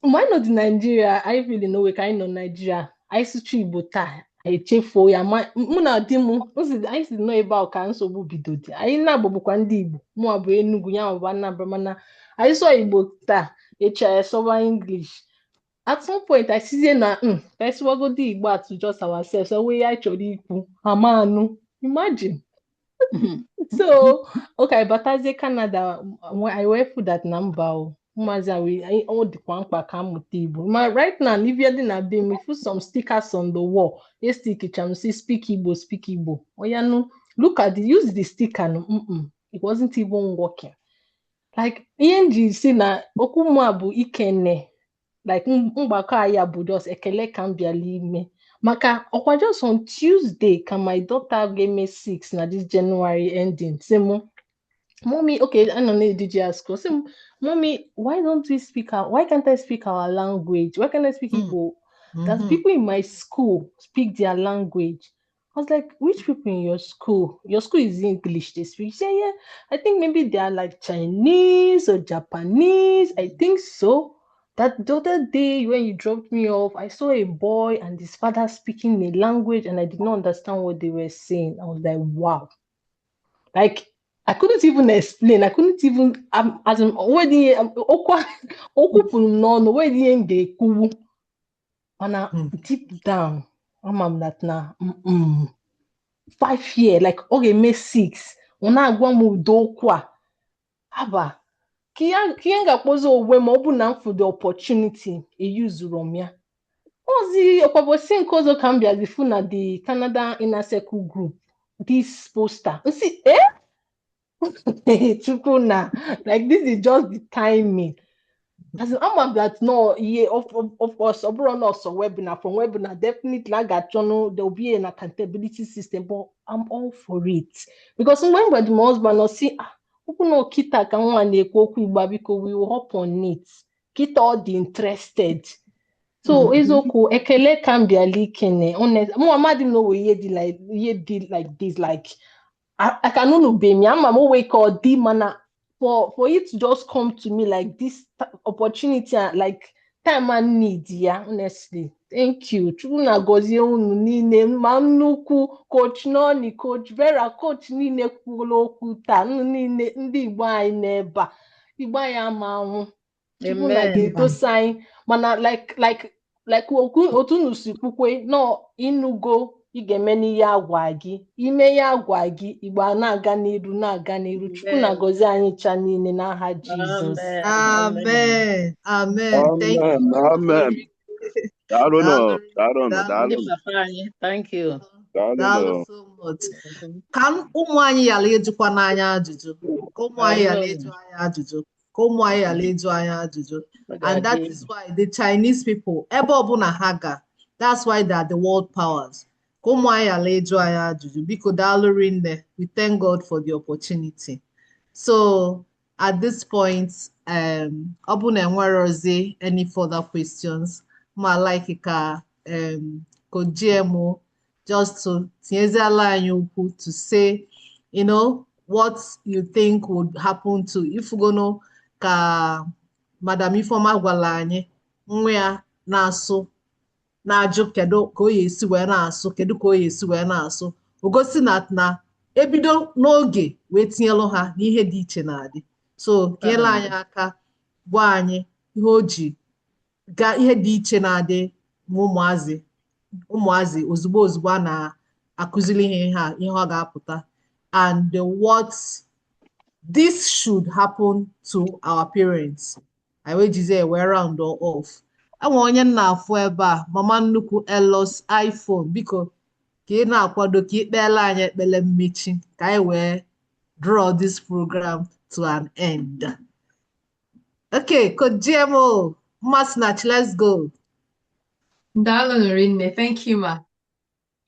Mgbe anyị nọ dị Nigeria, anyị really no way ka anyị nọ Nigeria, anyị sụcha Igbo taa, anyị echefuo ya. Ma mụ na di m anyị si nọ ebe ahụ ka nsogbu bido dị. Anyị na-agbabụkwa ndị Igbo, mụnwa bụ Enugu, ya bụ Anambra, mana anyị sụọ Igbo taa, echi anyị sụwa English. At some point, I sizie na ka anyị sụwagodi Igbo a to just ourselves, so ihe anyị chọrọ ikwu ama anụ. Imagine. So, okay, batazie Canada, I wee fụ that na mba o. Ụmụazị a ọ dịkwa mkpa ka amụta Igbo. Ma right now, if dị na be m, put some stickers on the wall. E stick m say "Speak Igbo, speak Igbo." Oya nu, look at the use the sticker no. It wasn't even working. Like ihe m ji si na okwu mụ a bụ ikene, like mgbakọ anyị a bụ just ekele ka m bịala ime, maka ọkwa just on Tuesday ka my daughter ga-eme 6 na this January ending sị mụ, "Mommy," okay, anọ na-ediji ya school, sị m, "Mommy, why don't we speak our why can't I speak our language? Why can't I speak Igbo? That people in my school speak their language." I was like, "Which people in your school? Your school is English they speak." She said, "Yeah, I think maybe they are like Chinese or Japanese. I think so. That the other day when you dropped me off, I saw a boy and his father speaking a language and I did not understand what they were saying." I was like, "Wow." Like, I couldn't even explain. I couldn't even, as in, already, okwu okwu pụrụ m n'ọnụ, nwere ihe m ga-ekwuwu. Mana deep down, ama m that na 5 year, like ọ ga-eme 6, ọ na-agwa m ụdị okwu a. Haba, ka ihe m ga-akpọzi onwe ma ọ bụ na m fụ the opportunity, eyuzuru m ya. Ozi ọkwabọsị nke ọzọ ka m bịazi fụ na the Canada Inner Circle group, this poster. Nsi, eh? Chukwu na, like this is just the timing. As in, ama that no, yeah, of course, ọ bụrụ na ọsọ webinar, from webinar, definitely a ga-achọ there will be an accountability system, but I'm all for it. Because mgbe m gwara my husband, ọ sị, "Ah, okwu na kịta ka nwa na-ekwu okwu Igbo a, biko, we will hop on it." Kịta ọ dị interested. So eziokwu, ekele ka m bịala ikene. Honest, mụ amadị m na o nwere ihe dị like this, like I can unu m ya, ama m o nwee ka ọ dị, mana for it to just come to me like this opportunity, like time I need ya, honestly, thank you. Chukwu na-agọzie unu niile, ma nnukwu Coach Noni, Coach Vera, coach niile kwuru okwu taa, unu niile ndị Igbo anyị n'ebe a. Igbo anyị ama anwụ. Chukwu na Amen. ga-edosa anyị, mana like otu unu si kwukwe nọ, ịnụgo ị ga-eme n'ihe agwa gị, ime ya agwa gị, Igbo a na-aga n'iru, na-aga n'iru. Chukwu Amen. na-agọzi anyị ncha niile n'aha Jizọs. Amen. Amen. Amen. Thank you. Amen. Amen. Daalụnụ. Daalụ. Daalụnụ. Daalụ. Ndị Daalụnụ. papa anyị, thank you. Daalụ Daalụnụ. so much. Ka ụmụ anyị ghara ịjụkwa n'anya ajụjụ. Ka ụmụ anyị ghara ịjụ anyị ajụjụ. Ka ụmụ anyị ghara ịjụ anyị ajụjụ. Ọ And that ga-adị is why the Chinese people, ebe ọbụla ha ga, that's why they are the world powers. Ka ụmụ anyị ghara ịjụ anyị ajụjụ. Biko, daalụ rinne. We thank God for the opportunity. So at this point, ọ bụ na enwerozi any further questions, ma like ka Coach GMO just to tinyeziala anyị okwu to say, what you think would happen to ifugono ka Madam Ifeoma gwara anyị, nwa ya na-asụ, na-ajụ kedu ka o ya esi wee na-asụ, kedu ka o ya esi wee na-asụ. O gosi na ebido n'oge wee tinyelụ ha n'ihe dị iche na-adị. So tinyela anyị aka, gwa anyị ihe o ji ga ihe dị iche na-adị ma ụmụazị ozugbo ozugbo a na-akụziri ihe ha, ihe ọ ga-apụta, and what this should happen to our parents. Anyị wee jizie wee round off. Enwe onye m na-afụ ebe a, mama nnukwu Elos iPhone, biko ka ị na-akwado ka ị kpeela anyị ekpele mmechi ka anyị wee draw this program to an end. Okay, Coach GMO, Mmasinachi, let's go. Daalụ rinne, thank you, ma.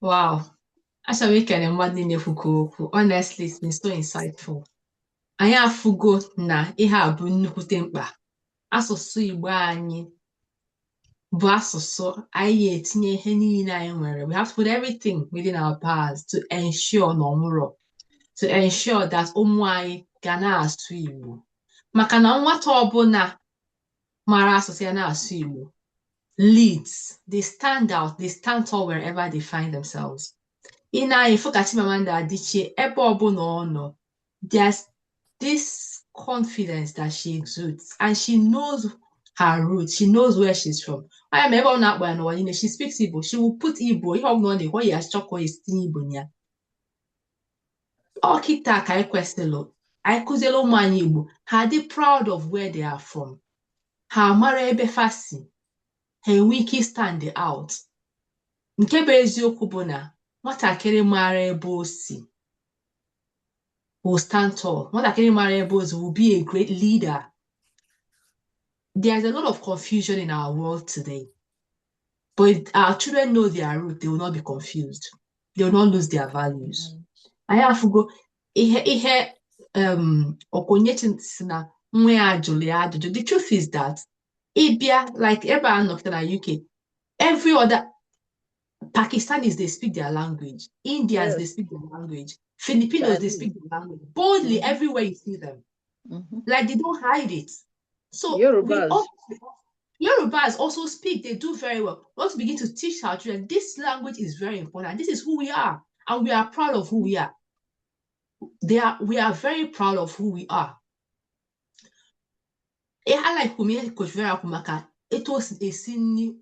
Wow. Achọrọ m ikele mmadụ niile kwukọ okwu. Honestly, it's been so insightful. Anyị afụgo na ihe a bụ nnukwute mkpa. Asụsụ Igbo anyị Bụ asụsụ anyị ga-etinye ihe niile anyị nwere. We have to put everything within our powers to ensure na ọ nwụrọ, to ensure that ụmụ anyị ga na-asụ Igbo, maka na nwata ọbụla mara asụsụ ya na-asụ Igbo leads. They stand out, they stand tall wherever they find themselves. Ị na-anya ịfụ ka Chimamanda Adichie, ebe ọbụla ọ nọ, there's this confidence that she exudes, and she knows her roots, she knows where she's from. Anya ma ebe ọ na-akpọ ya n'ụwa niile, she speaks Igbo, she will put Igbo ihe ọbụla ọ na-ekwu, ọ ya achọ ka ọ esi tinye Igbo na ya. Ọ kịta ka anyị kwesịrị anyị kụziere ụmụ anyị Igbo, ha dị proud of where they are from, ha mara ebe fa si, ha enwe ike stand out. Nke bụ eziokwu bụ na nwatakịrị mara ebe o si will stand tall. Nwatakịrị mara ebe o si will be a great leader. There's a lot of confusion in our world today, but if our children know their root, they will not be confused, they will not lose their values. Anyị afụgo ihe Okonyechi si na nwa ya jụrụ ya ajụjụ. The truth is that ịbịa like ebe a nọkịta na UK, every other Pakistanis, they speak their language. Indians, they speak their language. Filipinos, they Chinese. Speak their language boldly everywhere you see them. Like, they don't hide it. So we Yorubas. Also, Yorubas also speak, they do very well. We want to begin to teach our children this language is very important. This is who we are, and we are proud of who we are. They are we are very proud of who we are. Ihe I like ihe Coach Vera kwu maka etu o si esi nri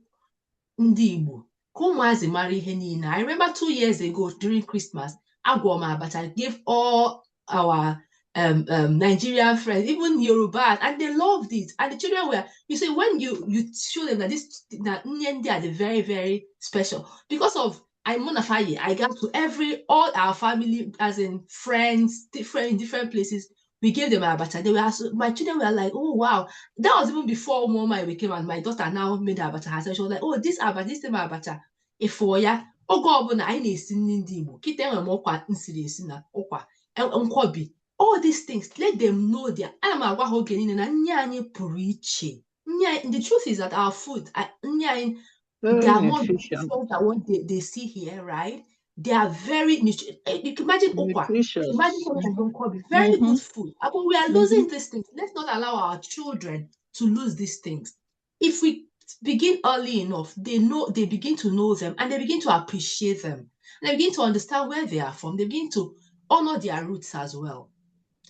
ndị Igbo ka ụmụazị mara ihe niile. I remember 2 years ago during Christmas, agwọ m abacha, gave all our Nigerian friends, even Yoruba, and they loved it. And the children were, you see, when you show them that this that nri ndị are very, very special. Because of I'm Monafaye, I got to every all our family, as in friends, different in different places. We gave them abacha. They were so, my children were like, "Oh wow." That was even before Mama we came, and my daughter now made abacha herself. She was like, "Oh, this abacha, this same abacha." Ifo ya, oge ọbụla anyị na-esi nri ndị Igbo, kịta enwere m ụkwa nsiri esi na ụkwa nkwobi, all these things, let them know their. Ana m agwa ha oge niile na nri anyị pụrụ iche. Nri anyị, the truth is that our food, nri anyị, Very they are more nutrition. Nutritious than what they see here, right? They are very nutritious. You can imagine ụkwa, Nutritious. Imagine something like nkwobi, very good food. But we are losing these things. Let's not allow our children to lose these things. If we begin early enough, they know, they begin to know them, and they begin to appreciate them. And they begin to understand where they are from. They begin to honor their roots as well.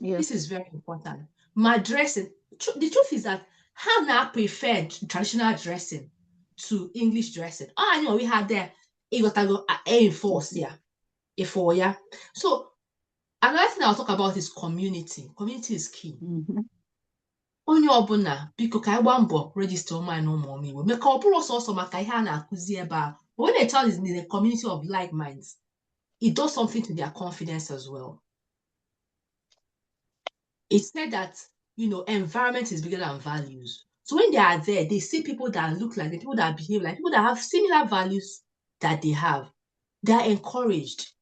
This is very important. My dressing, the truth is that how now prefer traditional dressing to English dressing. Oh, I know we had there, you got to go enforce, yeah. If yeah. So another thing I'll talk about is community. Community is key. Onye ọbụla, biko, ka anyị gbaa mbọ register ụmụ anyị na ụmụ ọma Igbo, maka ọ bụrụ sọsọ maka ihe a na-akụzi ebe a. But when a child is in a community of like minds, it does something to their confidence as well. It said that environment is bigger than values. So when they are there, they see people that look like the people that behave like people that have similar values that they have. They are encouraged.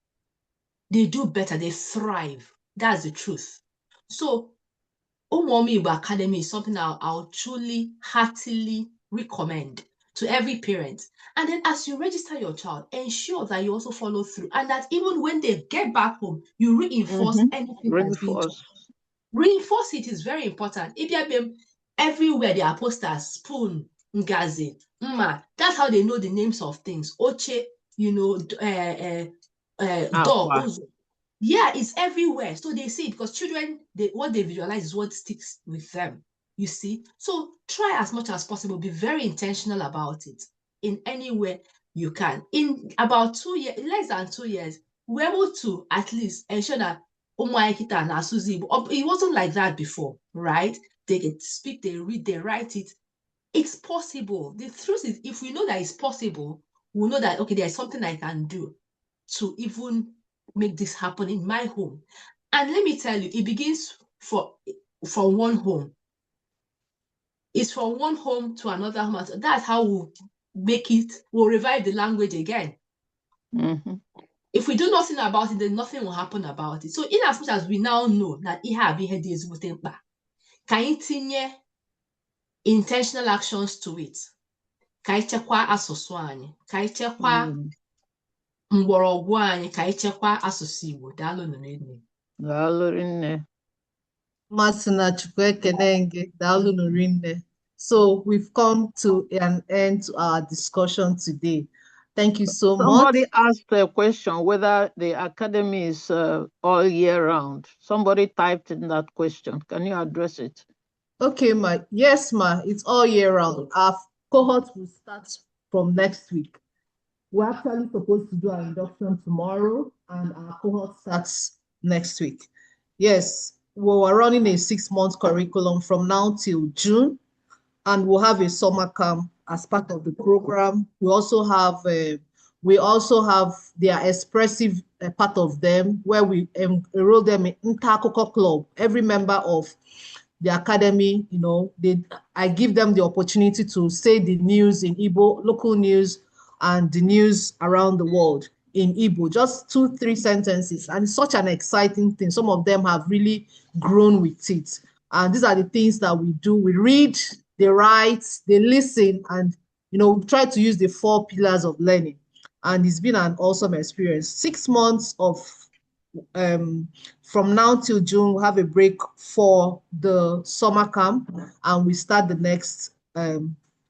They do better. They thrive. That's the truth. So Umuoma Igbo Academy is something I'll truly, heartily recommend to every parent. And then as you register your child, ensure that you also follow through and that even when they get back home, you reinforce anything that's being taught. Reinforce. Reinforce it is very important. If you have everywhere there are posters, spoon, ngazi, mma. That's how they know the names of things. Oche, door, Akwa. Ụzọ. Yeah, it's everywhere. So they see it because children, they what they visualize is what sticks with them. You see? So try as much as possible, be very intentional about it in any way you can. In about 2 years, less than 2 years, we're able to at least ensure that ụmụ anyị kịta na-asụzi Igbo. It wasn't like that before, right? They can speak, they read, they write it. It's possible. The truth is, if we know that it's possible, we'll know that, okay, there's something I can do to even make this happen in my home. And let me tell you, it begins for from one home. It's from one home to another home. That's how we'll make it, we'll revive the language again. If we do nothing about it, then nothing will happen about it. So in as much as we now know that ihe a bụ ihe dị ezigbote mkpa, ka anyị tinye intentional actions to it. Ka anyị chekwaa asụsụ anyị, ka anyị chekwaa mgbọrọgwụ anyị, ka anyị chekwaa asụsụ Igbo. Daalụnụ rinne. Daalụ rinne. Mmasịnachukwu, ekene gị. Daalụnụ rinne. So we've come to an end to our discussion today. Thank you so much. Somebody asked a question whether the academy is all year round. Somebody typed in that question. Can you address it? Okay, ma. Yes, ma. It's all year round. Our cohort will start from next week. We're actually supposed to do our induction tomorrow, and our cohort starts next week. Yes, we were running a 6-month curriculum from now till June, and we'll have a summer camp as part of the program. We also have their expressive part of them, where we enroll them in Ntaakụkọ Club. Every member of the academy, they I give them the opportunity to say the news in Igbo, local news, and the news around the world in Igbo, just 2, 3 sentences. And it's such an exciting thing. Some of them have really grown with it. And these are the things that we do. We read, they write, they listen, and try to use the four pillars of learning. And it's been an awesome experience. 6 months of from now till June, we'll have a break for the summer camp, and we start the next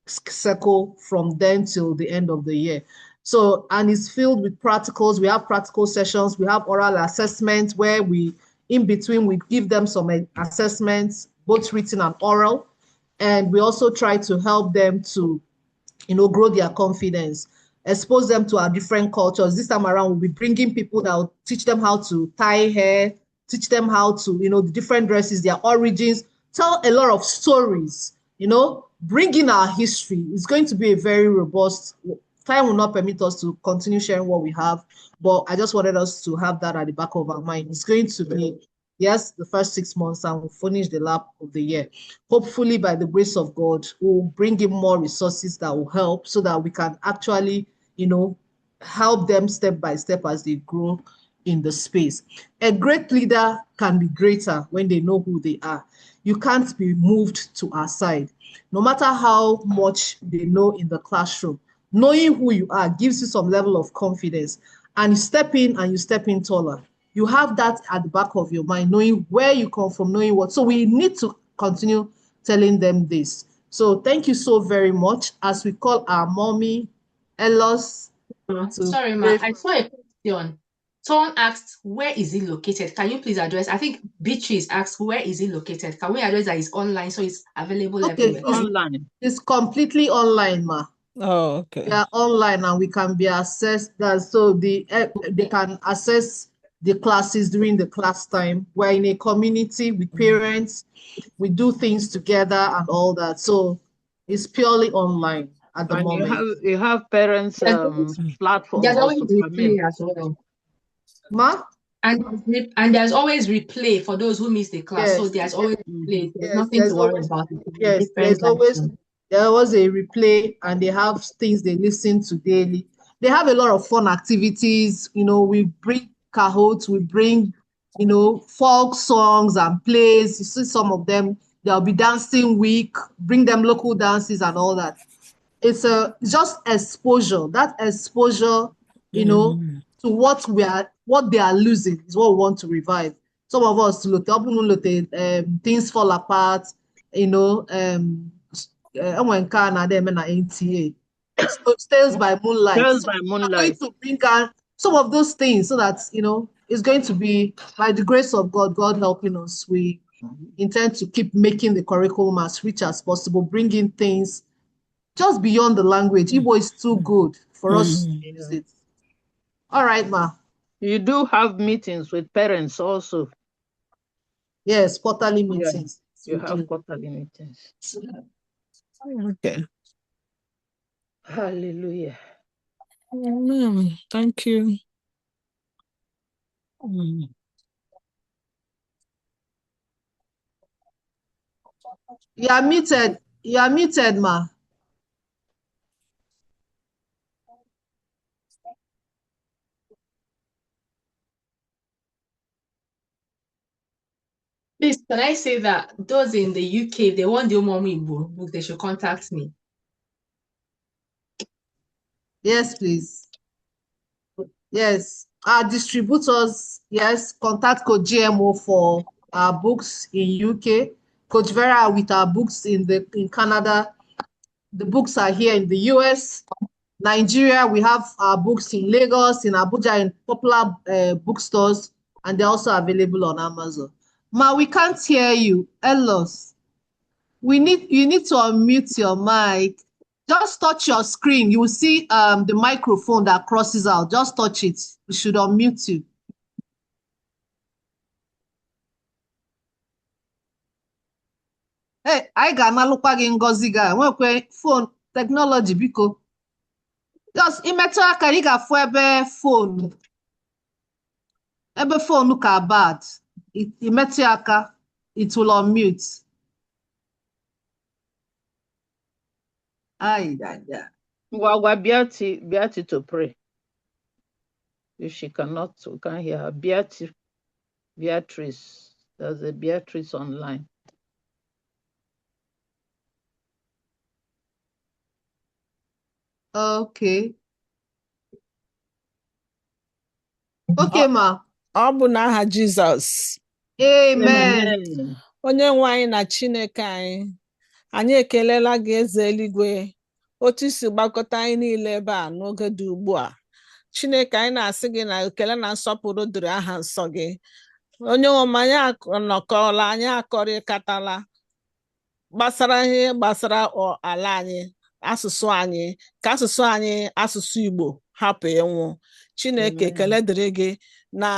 circle from then till the end of the year. So, and it's filled with practicals. We have practical sessions, we have oral assessments where we, in between, we give them some assessments, both written and oral. And we also try to help them to grow their confidence, expose them to our different cultures. This time around, we'll be bringing people that will teach them how to tie hair, teach them how to the different dresses, their origins, tell a lot of stories, bring in our history. It's going to be a very robust. Time will not permit us to continue sharing what we have, but I just wanted us to have that at the back of our mind. It's going to be, yes, the first 6 months, and we'll finish the lap of the year. Hopefully, by the grace of God, we'll bring in more resources that will help so that we can actually help them step by step as they grow in the space. A great leader can be greater when they know who they are. You can't be moved to our side. No matter how much they know in the classroom, knowing who you are gives you some level of confidence. And you step in and you step in taller. You have that at the back of your mind, knowing where you come from, knowing what. So we need to continue telling them this. So thank you so very much. As we call our mommy, Elos, to Sorry, ma, pray. I saw a question. Someone asked, where is it located? Can you please address? I think Beatrice asked, where is it located? Can we address that it's online, so it's available Okay, everywhere? it's, Online. it's completely online, ma. Oh, okay. They are online and we can be accessed that so they can access the classes during the class time. We're in a community with parents, we do things together and all that. So it's purely online at the And you moment. have parents There's always, platform there's always also come in. replay as well. Ma? And there's always replay for those who miss the class. So Yes, there's always replay. There's yes, nothing there's to worry always about. It can be yes, different there's always versions. there was a replay, and they have things they listen to daily. They have a lot of fun activities. We bring Kahoot, we bring folk songs and plays. You see some of them, there'll be dancing week, bring them local dances and all that. It's a just exposure. That exposure to what they are losing is what we want to revive. Some of us look things fall apart, enwe nke a na-adị eme na NTA. So Tales by Moonlight. Tales So by we're going Moonlight. to bring out some of those things so that it's going to be by the grace of God, God helping us. We intend to keep making the curriculum as rich as possible, bringing things just beyond the language. Igbo is too good for us to use it. All right, ma. You do have meetings with parents also. Yes, quarterly Yeah, meetings. you We have do. quarterly meetings. Okay. Hallelujah. Amen. Thank you. You are muted. You are muted, ma. Please, can I say that those in the UK, if they want the Ụmụ Ọma Igbo book, they should contact me. Yes, please. Yes, our distributors, yes, contact Coach GMO for our books in UK. Coach Vera with our books in Canada. The books are here in the US. Nigeria, we have our books in Lagos, in Abuja, in popular bookstores, and they're also available on Amazon. Ma, we can't hear you. Ellos. You need to unmute your mic. Just touch your screen. You will see the microphone that crosses out. Just touch it. We should unmute you. Hey, I ga-analụkwa gị ngozi ga nwekwe phone technology biko. Just imetụ aka ị ga-afụ ebe phone. Ebe phone ka bad. Imetụ aka, it will unmute. Ay, ay, ay. Ngwa Beati to pray. If she cannot, we can't hear her. Beatrice. There's a Beatrice online. Okay. Okay, ma. Ọ bụ n'aha Jizọs. Amen. Onye nwe anyị na Chineke anyị, anyị ekelela gị eze eluigwe otu i si gbakọta anyị niile ebe a n'oge dị ugbu a. Chineke anyị na-asị gị na ekele na nsọpụrụ dịrị aha nsọ gị. Onye nwe m, anyị anọkọọla, anyị akọrịkatala gbasara ihe gbasara ala anyị, asụsụ anyị, ka asụsụ anyị, asụsụ Igbo hapụ ịnwụ. Chineke ekele dịrị gị na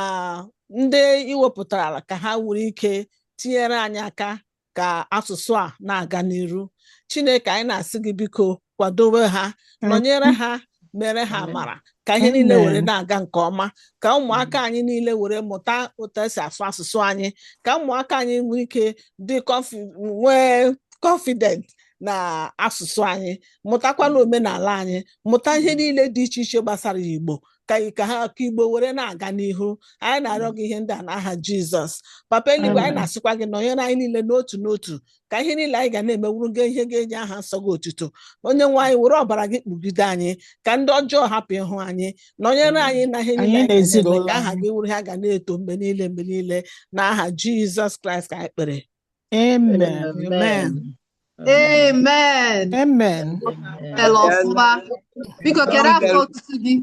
ndị iwepụtara ka ha nwere ike tinyere anyị aka ka asụsụ a na-aga n'iru. Chineke anyị na-asị gị biko kwadowe ha, nọnyere ha, mere ha amara ka ihe niile were na-aga nke ọma, ka ụmụaka anyị niile were mụta otu esi asụ asụsụ anyị, ka ụmụaka anyị nwee ike dị nwee confident na asụsụ anyị, mụtakwa na omenala anyị, mụta ihe niile dị iche iche gbasara Igbo, ka ha ka Igbo were na-aga n'ihu. Anyị na-arịọ gị ihe ndị a n'aha Jizọs. Papa eluigwe, anyị na-asịkwa gị nọnyere anyị niile n'otu n'otu, ka ihe niile anyị ga na-emewuru gị ihe ga-enye aha nsọ gị otuto. Onye nwe anyị, were ọbara gị kpugide anyị, ka ndị ọjọọ hapụ ịhụ anyị. Nọnyere anyị na ihe niile anyị ga na-eme, ka aha gị wuru ha ga na-eto mgbe niile mgbe niile, n'aha Jizọs Kraịst ka anyị kpere. Amen. Amen. Amen. Amen. Ele ọfụma. Biko kedu afọ otutu gị?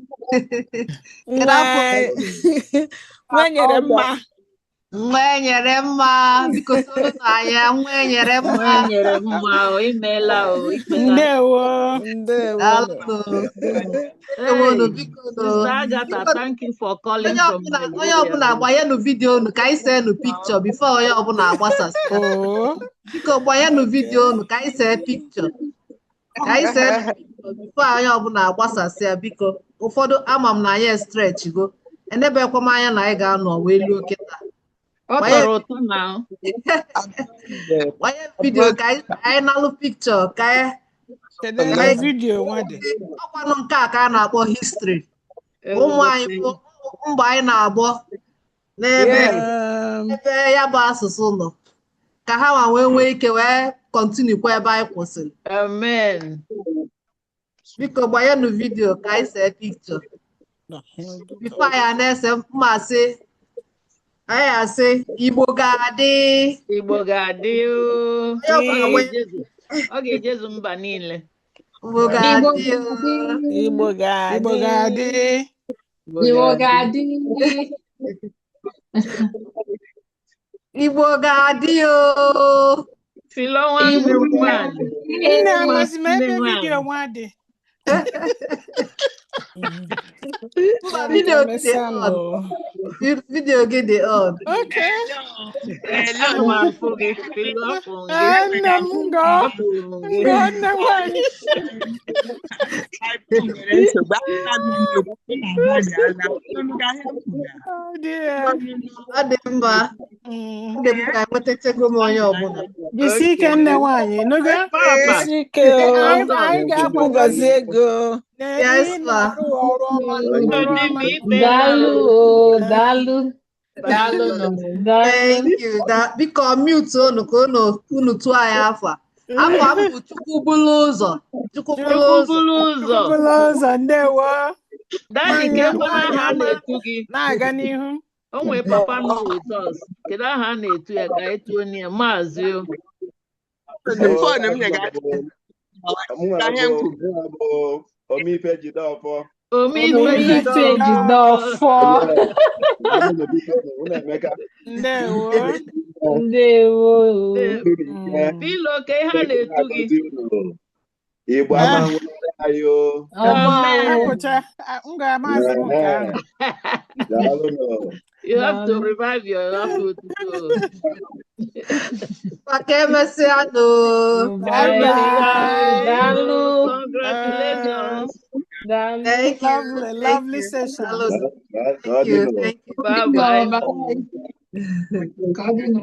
Kedu afọ Nwa nyere mma. Nwa nyere mma. Biko soro n'anya nwa nyere mma. Nwa nyere mma o, imeela o, imeela. Ndewo. Ndewo. Ndewo biko. Sister Agatha, thank you for calling from Onye Nigeria. ọbụla gbanyenụ vidiyo unu ka anyị seenụ pikchọ before onye ọbụla agbasasịa. Biko gbanyenụ vidiyo unu ka anyị see pikchọ. Ka anyị see pikchọ before onye ọbụla agbasasịa biko. Ụfọdụ ama m na anyị stretch go. Enebekwa m anya na anyị ga-anọ wee luo kịta. Ọ tọrọ ụtọ na Gbanye vidiyo ka anyị nalụ pikchọ ka anyị ọkwanụ nke a ka a na-akpọ histri. Ụmụ anyị mgbe anyị na-agbọ n'ebe ebe ya bụ asụsụ nọ, ka ha ma wee nwee ike wee kọntinukwa ebe anyị kwụsịrị. Amen. Biko gbanyenụ vidiyo ka anyị see pikchọ bifo anyị na-ese mmasị anyị asị Igbo ga-adị. Igbo ga-adị. Ọ ga-ejezu mba niile. Igbo ga-adị. Igbo ga-adị. Igbo ga-adị. Igbo ga-adị. Igbo ga-adị o. Filo nwanne m nwaanyị. Nne amasị m ebe vidiyo nwa dị. Mba, vidiyo gị dị on. Vidiyo gị dị on. Okay. Ana m afụ gị, Filo afụ m gị. Nne m ngọ. Ngọ nne nwaanyị. Ọ dị mma. Ọ dị mma, enwetachego m onye ọbụla. Jisi ike nne nwaanyị, nụgo? Jisi ike o. Anyị Chukwu ga-akwado gọzie ego. Yes, ma. ọrụ ọma. Daalụ o, daalụ. Daalụ nụ. Thank you. Biko mute unu ka unu tụọ anyị afa. Afọ m bụ Chukwubulu ụzọ. Chukwubulu Chukwu ụzọ. buru ụzọ. Chukwubulu ụzọ, ndewo. Daddy, Nwanyị ka ekwe nwanyị aha a ọma na-etu gị. na-aga n'ihu. O nwee papa nọ with us. Kedu aha a na-etu ya ka etuo ya? Maazị o. Phone m nyega Mụnwa ihe m bụ kwuru. mụnwa bụ Omeife Jideofor. Omeife Omeife Jideofor. Jideofor. Daalụnụ, biko nụ, unu emeka. Ndewo. Ndewo. Philo, ka ihe a Chineke na-etu gị. na-agọzi unu. Igbo ama Ah, nwere anyị o. Ọma. Hapụcha, ah, m ga-amasị m nke ahụ. Daalụnụ. You have to Daalụ. revive your afọ otuto. Maka emesịa nụ. Bye Bye. bye. Daalụ. Congratulations. Daalụ. Thank you. Lovely, Thank lovely you. session. Daalụ. Ka Thank ọ you. dịnụ. Thank you. Bye bye. Bye. Ka ọ dị nụ.